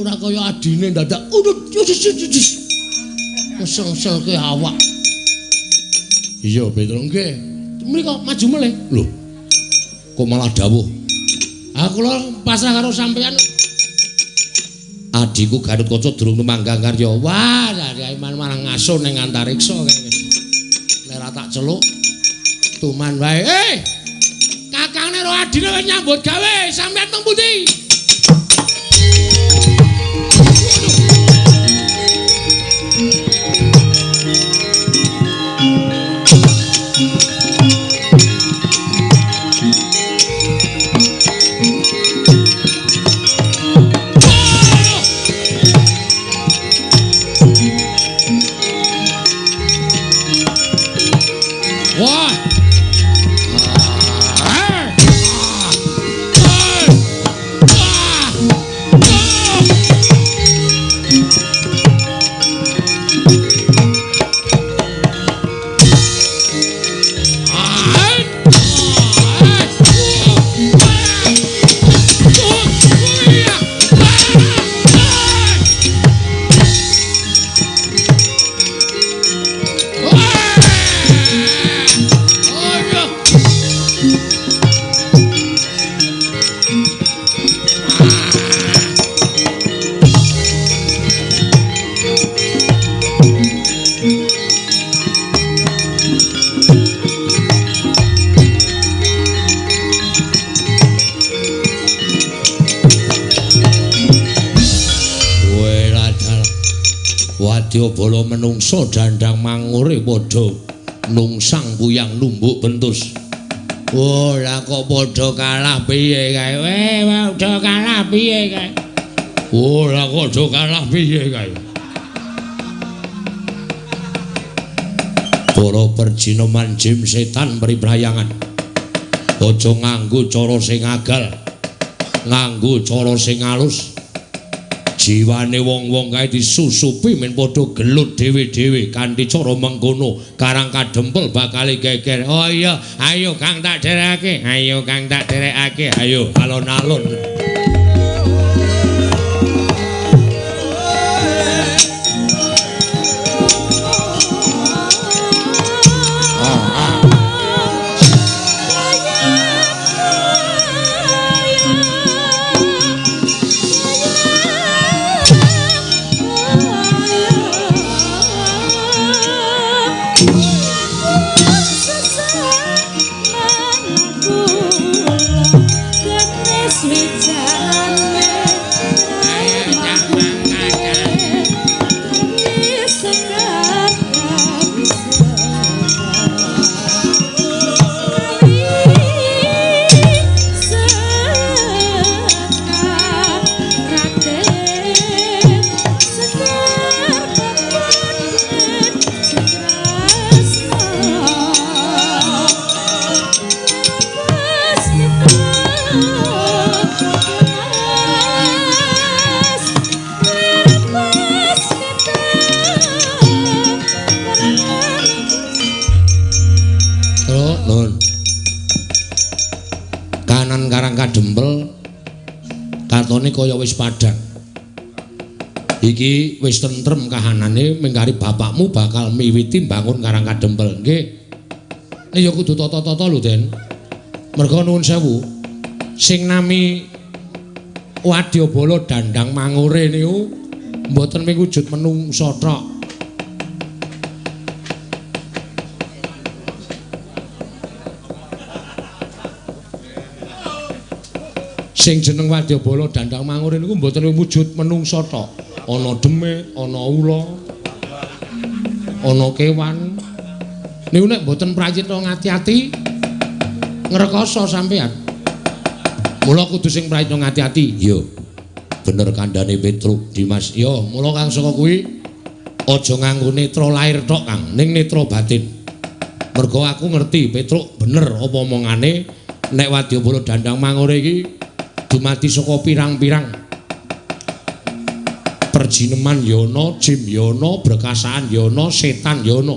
Ora kaya adine dadak udut. Ngesel-ngeselke awak. Iya, Petro nggih. Mriko maju melih. Lho. Kok malah dawuh? Aku lho pasrah karo sampeyan. Adhiku Gatot Kaca durung tumanggang karya. Wah, dari malah ngasuh ning antariksa kae wis. Nek ora tak celuk tuman wae. Kakangne karo adine wis nyambut gawe, sampeyan teng pundi? Wah. Bala menungsa Dandang Mangure padha nungsang puyang numbuk bentus. Oh, lah kok padha kalah piye kae? Padha kalah piye kae? Oh, lah kok padha kalah piye kae? Para perjinoman jim setan priprayangan. Aja nganggo cara sing agal, nganggo cara sing alus. Jiwane wong-wong kae disusupi men padha gelut dhewe-dhewe kanthi cara mengkono Karang Kadempel bakal geger. Oh iya, ayo Kang tak derekake, ayo Kang tak derekake, ayo alon-alon. Sweet. Kadempel katone kaya wis padhang. Iki wis tentrem kahanane mengkari bapakmu bakal miwiti mbangun Karang Kadempel. Nggih. Nek ya kudu tata-tata lho, Den. Merga nuwun sewu. Sing nami Wadyabala Dandang Mangure niku mboten mung wujud menungsa tok. Sing jeneng Wadyabala Dandang Mangure niku mboten wujud menungsa tok. Ana demit, ana ula, ana kewan. Niku nek mboten prayitna ngati-ati ngrekoso sampean. Mula kudu sing prayitna ngati-ati. Iya. Bener kandhane Petruk Dimas. Ya, mula kang saka kuwi aja nganggo netra lair tok, Kang, ning netra batin. Mergo aku ngerti Petruk bener apa omongane nek Wadyabala Dandang Mangure iki dumadi saka pirang-pirang perjineman ya ana, jim ya ana, brekasaan ya ana, setan ya ana.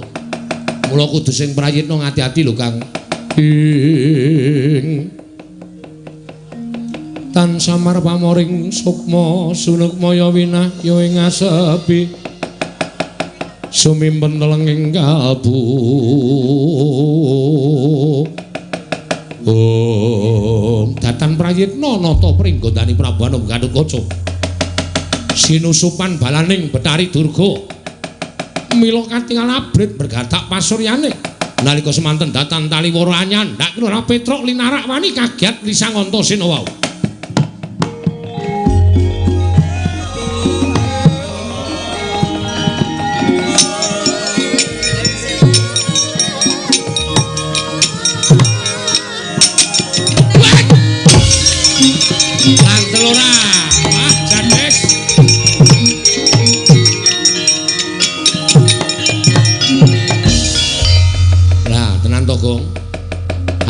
Mula kudu sing prayitna ngati-ati lho, Kang. Ing tan samar pamoring sukma sunukmaya winahya ing asepi sumimpen telenging kalbu. Om datan prayitna nata pringgondani Prabu Anom Gatotkaca sinusupan balaning Betari Durga mila katingal abrit bergatak pasuryane nalika semanten datan taliworo anyandak ora Petruk linarak wani kagiat lisang Antasena wau.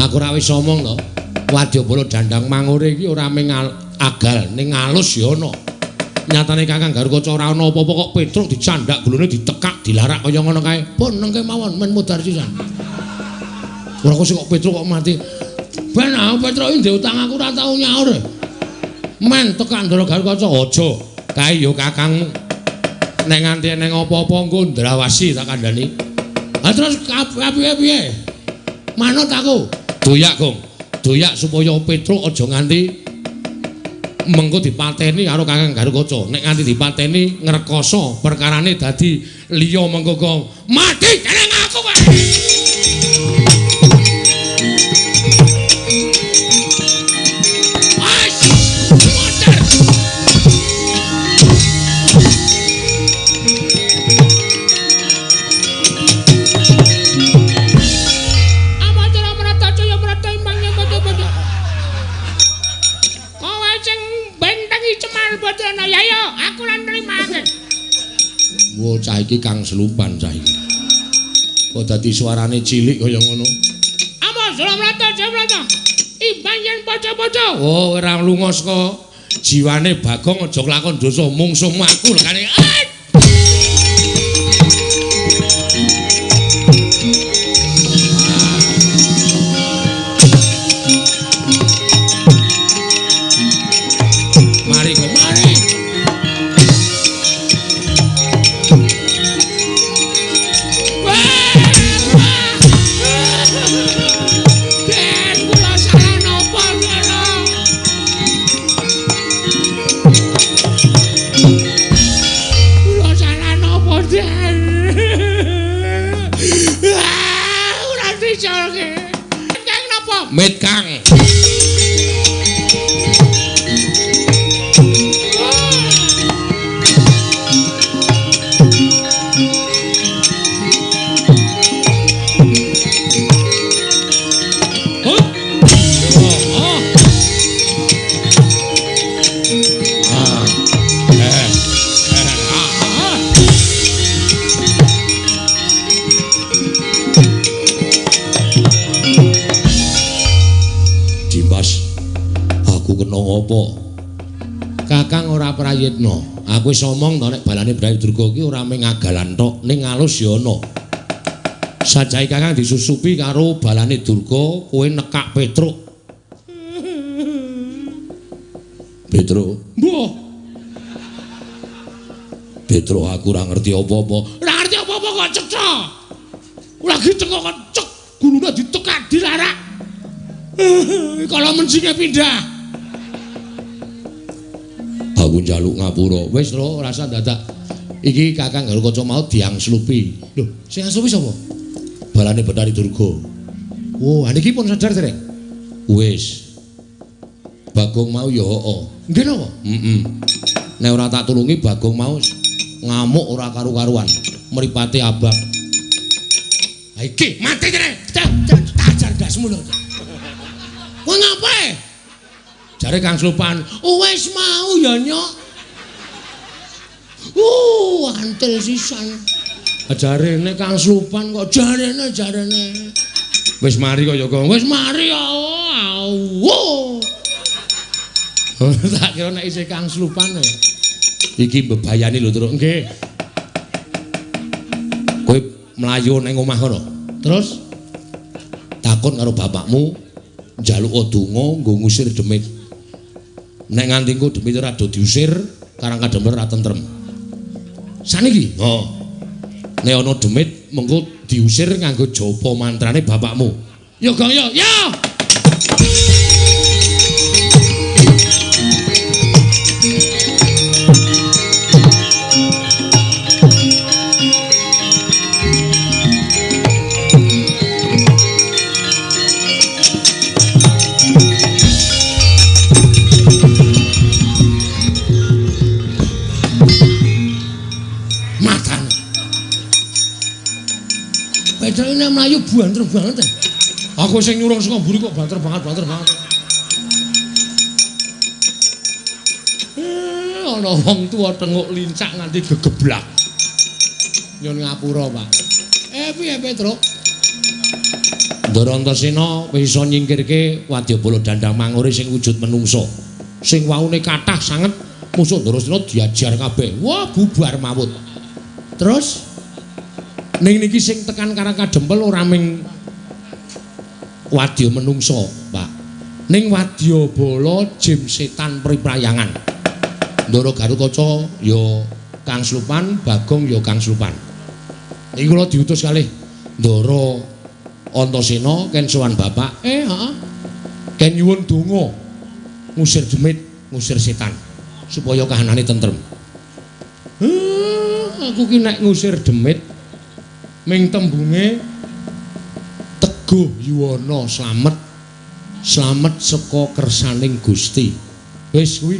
Aku ora wis omong to. Wadyabala Dandang Mangure iki ora mung agal ning alus ya ana. Nyatane Kakang Garukaca ora ana apa-apa kok Petruk dicandak gulune ditekak dilarak kaya ngono kae. Pun nengke mawon men mudhar sisan. Ora kok sik kok Petruk kok mati. Ben aku Petruk iki ndek utang aku ora tau nyaur. Men tekak Ndara Garukaca aja. Kae ya kakangmu. Nek nganti eneng apa-apa engko ndrawasi tak kandhani. Ha terus piye-piye? Manut aku. Doyak, Gong. Doyak supaya Petruk aja nganti mengko dipateni karo Kakang Garukaca. Nek nganti dipateni ngrekoso perkarane dadi liya mengko kok mati jeneng aku kowe. Cah iki kang selupan cah iki. Kok dadi suarane cilik kaya ngono? Amos mrata mrata. Imbang yen paca-paca. Oh, ora lunga saka jiwane Bagong aja kelakon dosa mungsuhmu aku lekane. Mari kok mari. Mit Kang. Kakang ora prayitna. Aku wis omong to nek balane Brawi Durga iki ora mung agalan tok, ning alus ya ana. Sajahe Kakang disusupi karo balane Durga, kowe nekak Petruk. Petro, mbuh. Petro aku ora ngerti apa-apa. Ora ngerti apa-apa kok cetha. Lagi teko kok cek gulune ditekak dilarak. Kalau mencinge pindah. Aku njaluk ngapura. Wis lho, ora usah dadak. Iki Kakang Garukaca mau diangslupi. Lho, sing angslupi sapa? Balane Bathari Durga. Oh, niki pun sadar dereng? Wis. Bagong mau ya heeh. Nggih napa? Heeh. Nek ora tak tulungi Bagong mau ngamuk ora karu-karuan. Mripate abang. Ha iki mati jere. Tajar ndasmu lho. Kowe ngapae? Jare Kang Slupan, "Wis mau ya, Nyok." Antil sisan. Jarene Kang Slupan kok jarene. Wis mari kok ya, Gong. Wis mari ya. Tak kira nek isih Kang Slupan e. Iki mbebayani lho, Truk. Nggih. Kowe mlayu ning omah kono. Terus takon karo bapakmu njaluk donga nggo ngusir demit. Nek nganti engko demit ora do diusir, Karang Kadempel ora tentrem. Saniki? Heeh. Nek ana demit mengko diusir nganggo japa mantrane bapakmu. Ya Gong ya. Ya. Ini mlayu banter banget. Aku sing nyurung saka mburi kok banter banget. Ana wong tuwa tenguk lincak nganti gegeblak. Nyun ngapura, Pak. Piye Petruk? Ndara Antasena wis iso nyingkirke wadyabala Dandang Mangure sing wujud menungsa. Sing waune kathah sanget musuh Ndarasena diajar kabeh. Wah, bubar mawut. Terus ning niki sing tekan Karang Kadempel ora ming wadya menungsa, Pak. Ning wadyabala jim setan priprayangan. Ndara Garukaca ya Kang Slupan, Bagong ya Kang Slupan. Niki kula diutus kalih Ndara Antasena ken sowan bapak. Heeh. Ken nyuwun donga ngusir demit, ngusir setan supaya kahanane tentrem. Aku ki nek ngusir demit ming tembunge Teguh Yuwana slamet, slamet saka kersaning Gusti. Wis kuwi.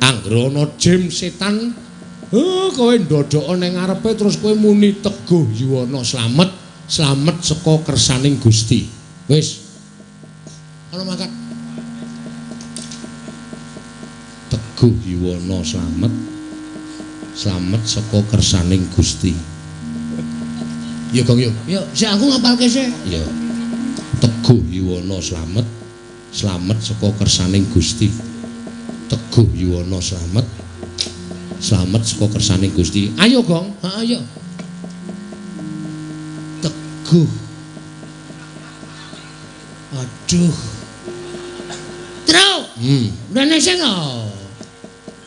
Anggere ana jim setan, kowe ndodhoka ning ngarepe terus kowe muni Teguh Yuwana slamet, slamet saka kersaning Gusti. Wis. Ana mangkat. Teguh Yuwana slamet, slamet saka kersaning Gusti. Ya Gong yo. Yo, sik aku ngapalke sik. Ya. Teguh Yuwana slamet, slamet saka kersaning Gusti. Teguh Yuwana slamet, slamet saka kersaning Gusti. Ayo Gong, heeh ayo. Teguh. Aduh. Truk. Rene sing.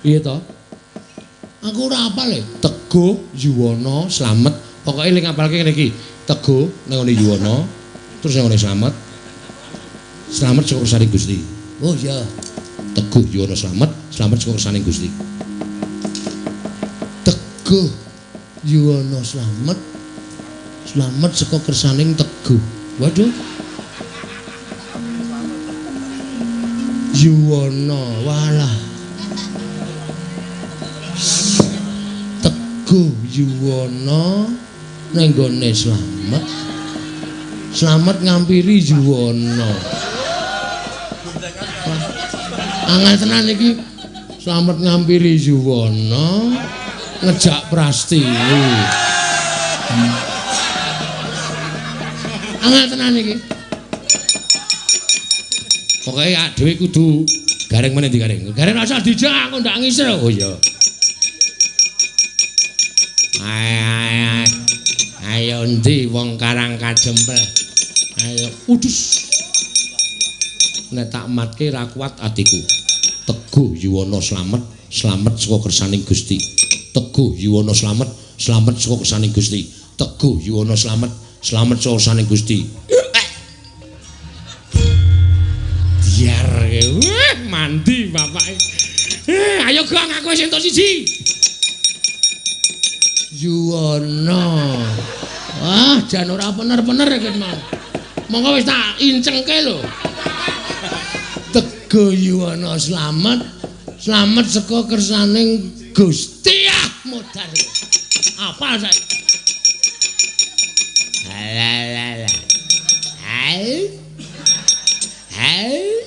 Piye to? Aku ora apal e. Teguh Yuwana slamet. Pokoke eling ngapalke ngene iki. Teguh nang ngene Yuwana, terus nang ngene slamet. Slamet saka kersaning Gusti. Oh iya. Teguh Yuwana slamet, slamet saka kersaning Gusti. Teguh Yuwana slamet, slamet saka kersaning Teguh. Waduh. Yuwana, walah. Teguh Yuwana nang nggone slamet, slamet ngampiri Yuwana. Angel tenan iki. Slamet ngampiri Yuwana ngejak Prastiwi. Angel tenan iki. Pokoke dhewe kudu gareng meneh digareng. Gareng rasa dijak aku ndak ngisir. Oh iya. Ayo endi wong Karang Kadempel. Ayo udus. Nek tak matke ra kuat atiku. Teguh Teguh Yuwana slamet, slamet saka kersaning Gusti. Teguh Yuwana slamet, slamet saka kersaning Gusti. Teguh Yuwana slamet, slamet saka kersaning Gusti. Biar mandi bapake. Ayo Gong, aku wis entuk siji. Yuwana. Wah, jan ora bener-bener iki mau. Monggo wis tak incengke lho. Teguh Yuwana slamet, slamet saka kersaning Gusti. Ah, modar. Apal saiki. Alah. Hai. Hai.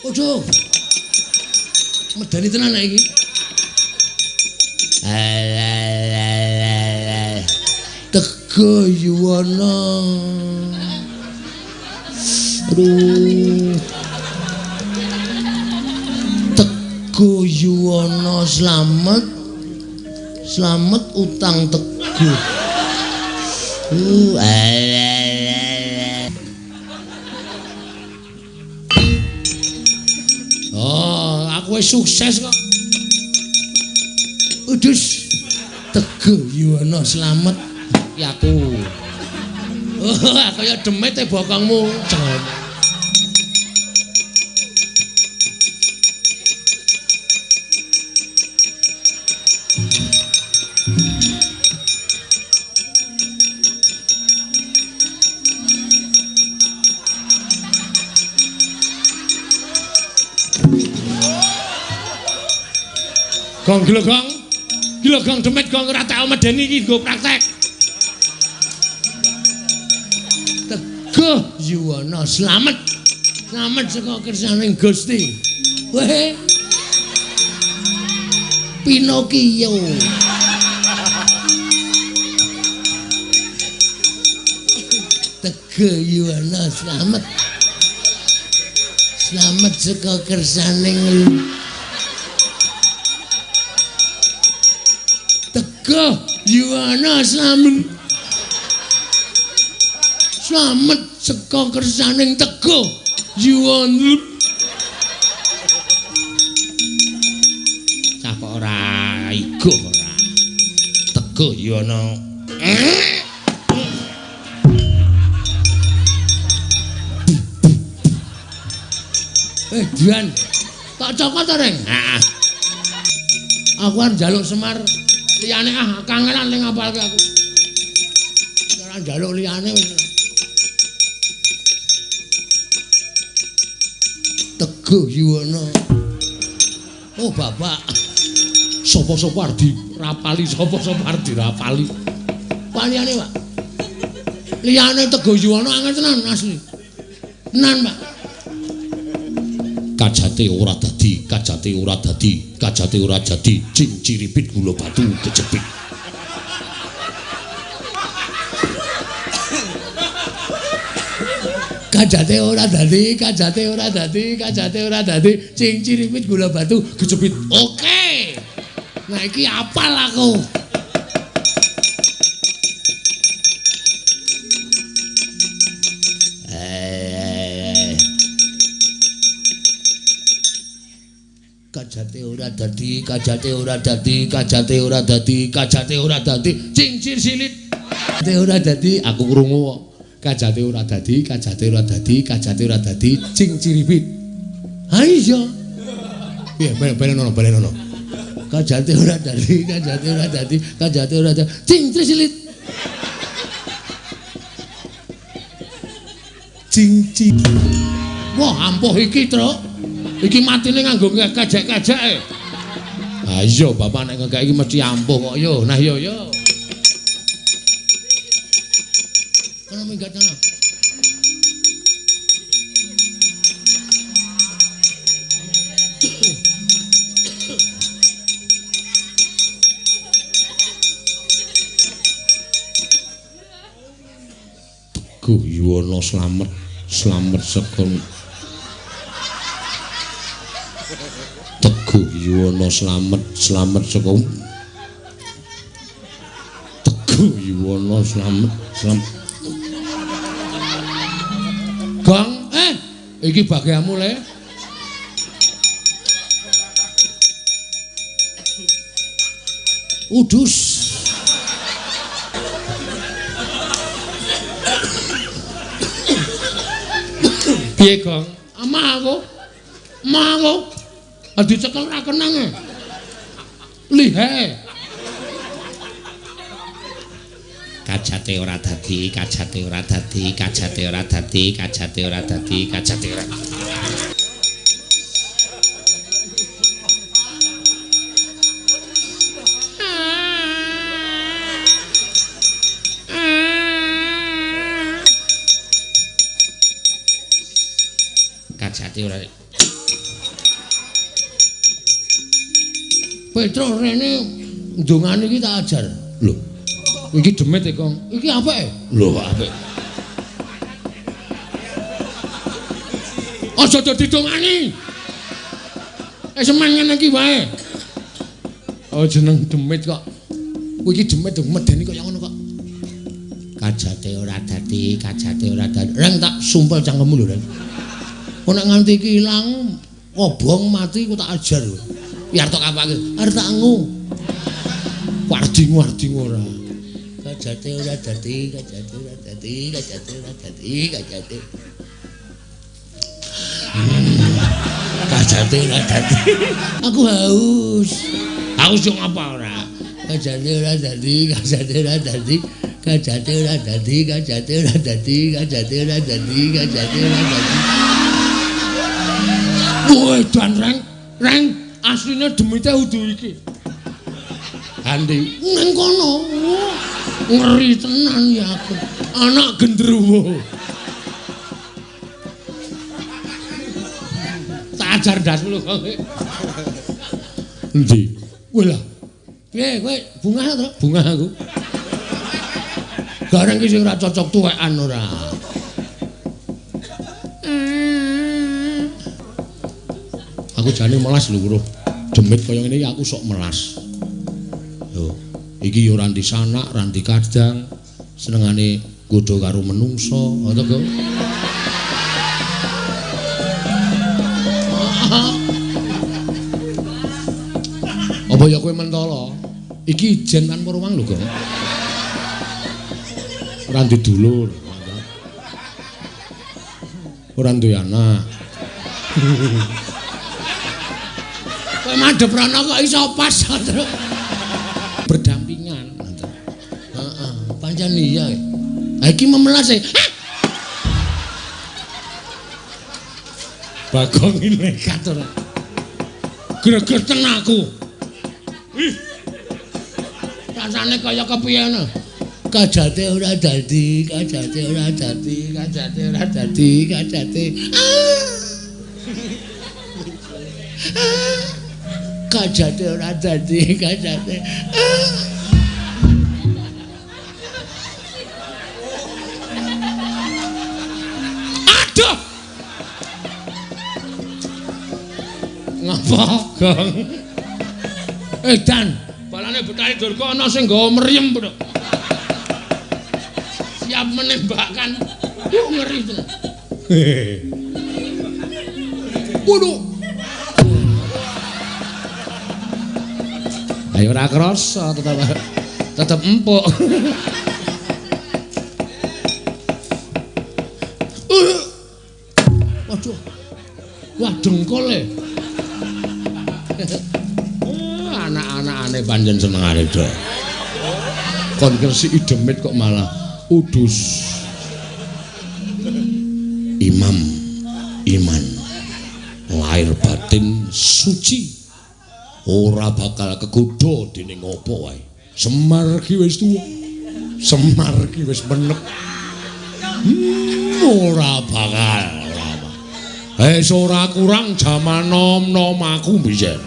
Ojo. Medeni tenan nek iki. Alah. Teguh Yuwana. Aduh. Teguh Yuwana slamet. Slamet utang teguh. Oh, aku wis sukses kok. Udus. Teguh Yuwana slamet iki aku. Oh, kaya demit e bokongmu. Gong gila gong. Gila gong demit gong ora tau medeni iki nggo praktek. Teguh Yuwana slamet. Slamet saka kersaning Gusti. Weh. Pinokio. Teguh Yuwana slamet. Slamet saka kersaning Teguh Yuwana slamet. Slamet saka kersaning Teguh Yuwana. Cah kok ora iguh ora. Teguh Yuwana. Juan, tak cokot to, Reng? Heeh. Aku arep njaluk Semar liyane ah kangelan ning ngapalke aku. Ora njaluk liyane wis. Teguh Yuwana. Oh, bapak. Sapa-sapa arep dirapali, sapa-sapa arep dirapali. Paliyane, Pak. Liyane Teguh Yuwana angel tenan asli. Tenan, Pak. Kajate ora dadi, kajate ora dadi, kajate ora jadi, cing ciripit gula batu kejepit. Kajate ora dadi, kajate ora dadi, kajate ora dadi, cing ciripit gula batu kejepit. Oke. Nah iki apal aku. Kajate ora dadi, kajate ora dadi, kajate ora dadi, kajate ora dadi, cincir silit. Kajate ora dadi, aku krungu kok. Kajate ora dadi, kajate ora dadi, kajate ora dadi, cinciripit. Ha iya. Piye, balen ono, Kajate ora dadi, kajate ora dadi, kajate ora dadi, cincir silit. Cincir. Wah, ampuh iki, Truk. Iki matine nganggo kajak-kajake. Ha iya, bapak nek ngekek iki mesti ampuh kok yo. Nah yo yo. Kono minggat kono. Teguh Yuwana slamet, slamet saka Teguh Yuwana slamet, slamet saka Teguh Yuwana slamet, slamet. Gong, Iki bagianmu le. Udus. Piye, Gong? Amah aku. Amah aku. Dicekel ra kenang e. Lihe. Kajate ora dadi, kajate ora dadi, kajate ora dadi, kajate ora dadi, kajate ora. Kajate ora. Petro rene ndongane iki tak ajar. Lho. Iki demit e, Kong. Iki apik? Lho, apik. Aja dadi dongani. Semen ngene iki wae. Oh, jeneng demit kok. Kuwi iki demit medeni kaya ngono kok. Kajate ora dadi, kajate ora dadi. Reng tak sumpel cangkemmu lho, Reng. Kok nek nganti iki ilang, kobong mati ku tak ajar. Biar tok apake? Arep tak ngu. Warding-warding ora. Kajate ora dadi, kajate ora dadi, kajate ora dadi, kajate. Kajate ora dadi. Aku haus. Haus yo ngapa ora? Kajate ora dadi, kajate ora dadi, kajate ora dadi, kajate ora dadi, kajate ora dadi, kajate ora dadi. Woi, dan reng, reng asline demite udu iki. Andi nang kono. Ngeri tenan ya aku. Anak gendruwo. Tak ajar ndasmu lho kok. Endi? Kowe lah. Piye kowe bungah to? Bungah aku. Gareng ki sing ora cocok tuwekan ora. Aku jane melas lho, Bro. Demit kaya ngene iki aku sok melas. Lho, iki ya ora ndi sanak, ora ndi kadang, senengane nggodha karo menungsa, ngono to, Apa ya kowe mentala? Iki ijen tanpa ruang lho, Gong. Ora ndi dulur. Ora duwe anak. Kowe madhep rono kok iso pas terus. Berdampingan. Heeh, pancen iya. Ha iki memelas e. Bagong iki nekat ora. Gregeten aku. Ih. Rasane kaya kepiye ngono. Kajate ora dadi, kajate ora dadi, kajate ora dadi, kajate. Kajate ora dadi, kajate. Aduh. Ngapa, Gong? Dan balane Betari Durga ana sing nggawa mriyem, Bro. Siap menembakkan. Ngeri tenan. Waduh. Ayo ora krasa, tetep empuk. Waduh. Wah, dengkul e. Anak-anakane pancen senengane do. Kon ngresiki demit kok malah udus. Imam iman lahir batin suci. Ora bakal kegodha dening apa wae. Semar ki wis tuwa. Semar ki wis menep. Ora bakal, ora bakal. Wis ora kurang jaman nom-nom aku biyen.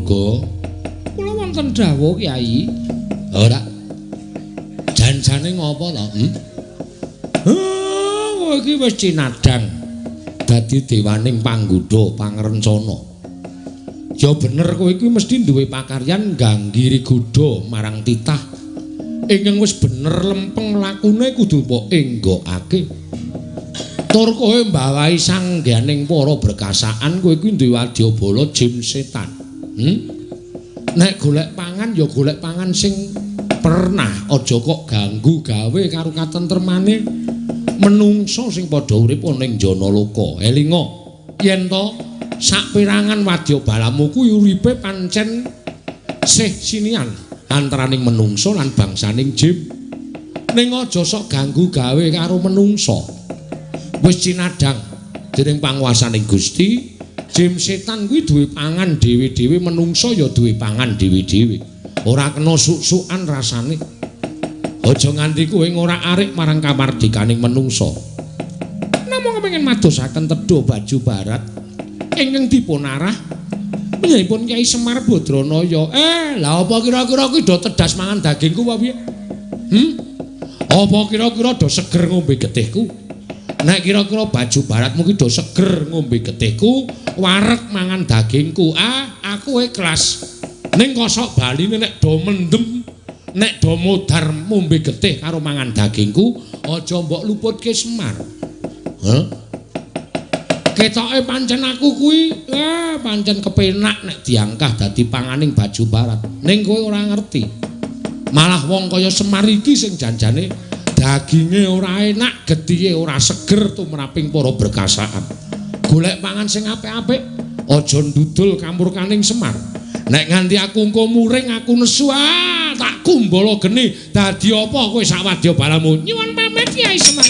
Go. Kula wonten dawuh Kyai. Ora. Jan-jane ngopo to? Kowe iki wis cinadang. Dadi dewaning panggoda pangrencana. Ya bener kowe kuwi mesti duwe pakaryan ganggiri godha marang titah. Ingkang wis bener lempeng lakune kudu mbok enggokake. Tur kowe mbawahi sangganing para berkasaan kowe kuwi duwe wadyabala jim setan. Nek golek pangan ya golek pangan sing pernah, aja kok ganggu gawe karo katentremane menungsa sing padha urip ana ing Janaloka. Elinga yen to saperangan wadyabalamu kuwi uripe pancen sih sinian antaraning menungsa lan bangsaning jim. Ning aja sok ganggu gawe karo menungsa. Wis cinadhang dening panguwasaning Gusti, jim setan kuwi duwe pangan dhewe-dhewe, menungsa ya duwe pangan dhewe-dhewe. Ora kena suk-sukan rasane. Aja nganti kowe ngorak-arik marang kamardikaning menungsa. Namung kepengin madosaken tedha baju barat ingkang dipun arah panjenenganipun Kyai Semar Badranaya. Lah apa kira-kira kuwi do tedas mangan dagingku apa piye? Apa kira-kira do seger ngombe getihku? Nek kira-kira baju baratmu ki do seger ngombe getihku, wareg mangan dagingku. Ah, aku ikhlas. Ning kosok baline nek do mendem, nek do modar ngombe getih karo mangan dagingku, aja mbok luputke Semar. Heh? Ketoke pancen aku kuwi, pancen kepenak nek diangkah dadi panganing baju barat. Ning kowe ora ngerti. Malah wong kaya Semar iki sing janjane daginge ora enak, getihe ora seger tumraping para berkasaan. Golek pangan sing apik-apik, aja ndudul kamurkaning Semar. Nek nganti aku engko muring, aku nesu, tak kumbala geni. Dadi apa kowe sak wadyabalamu? Nyuwun pamit Kyai Semar.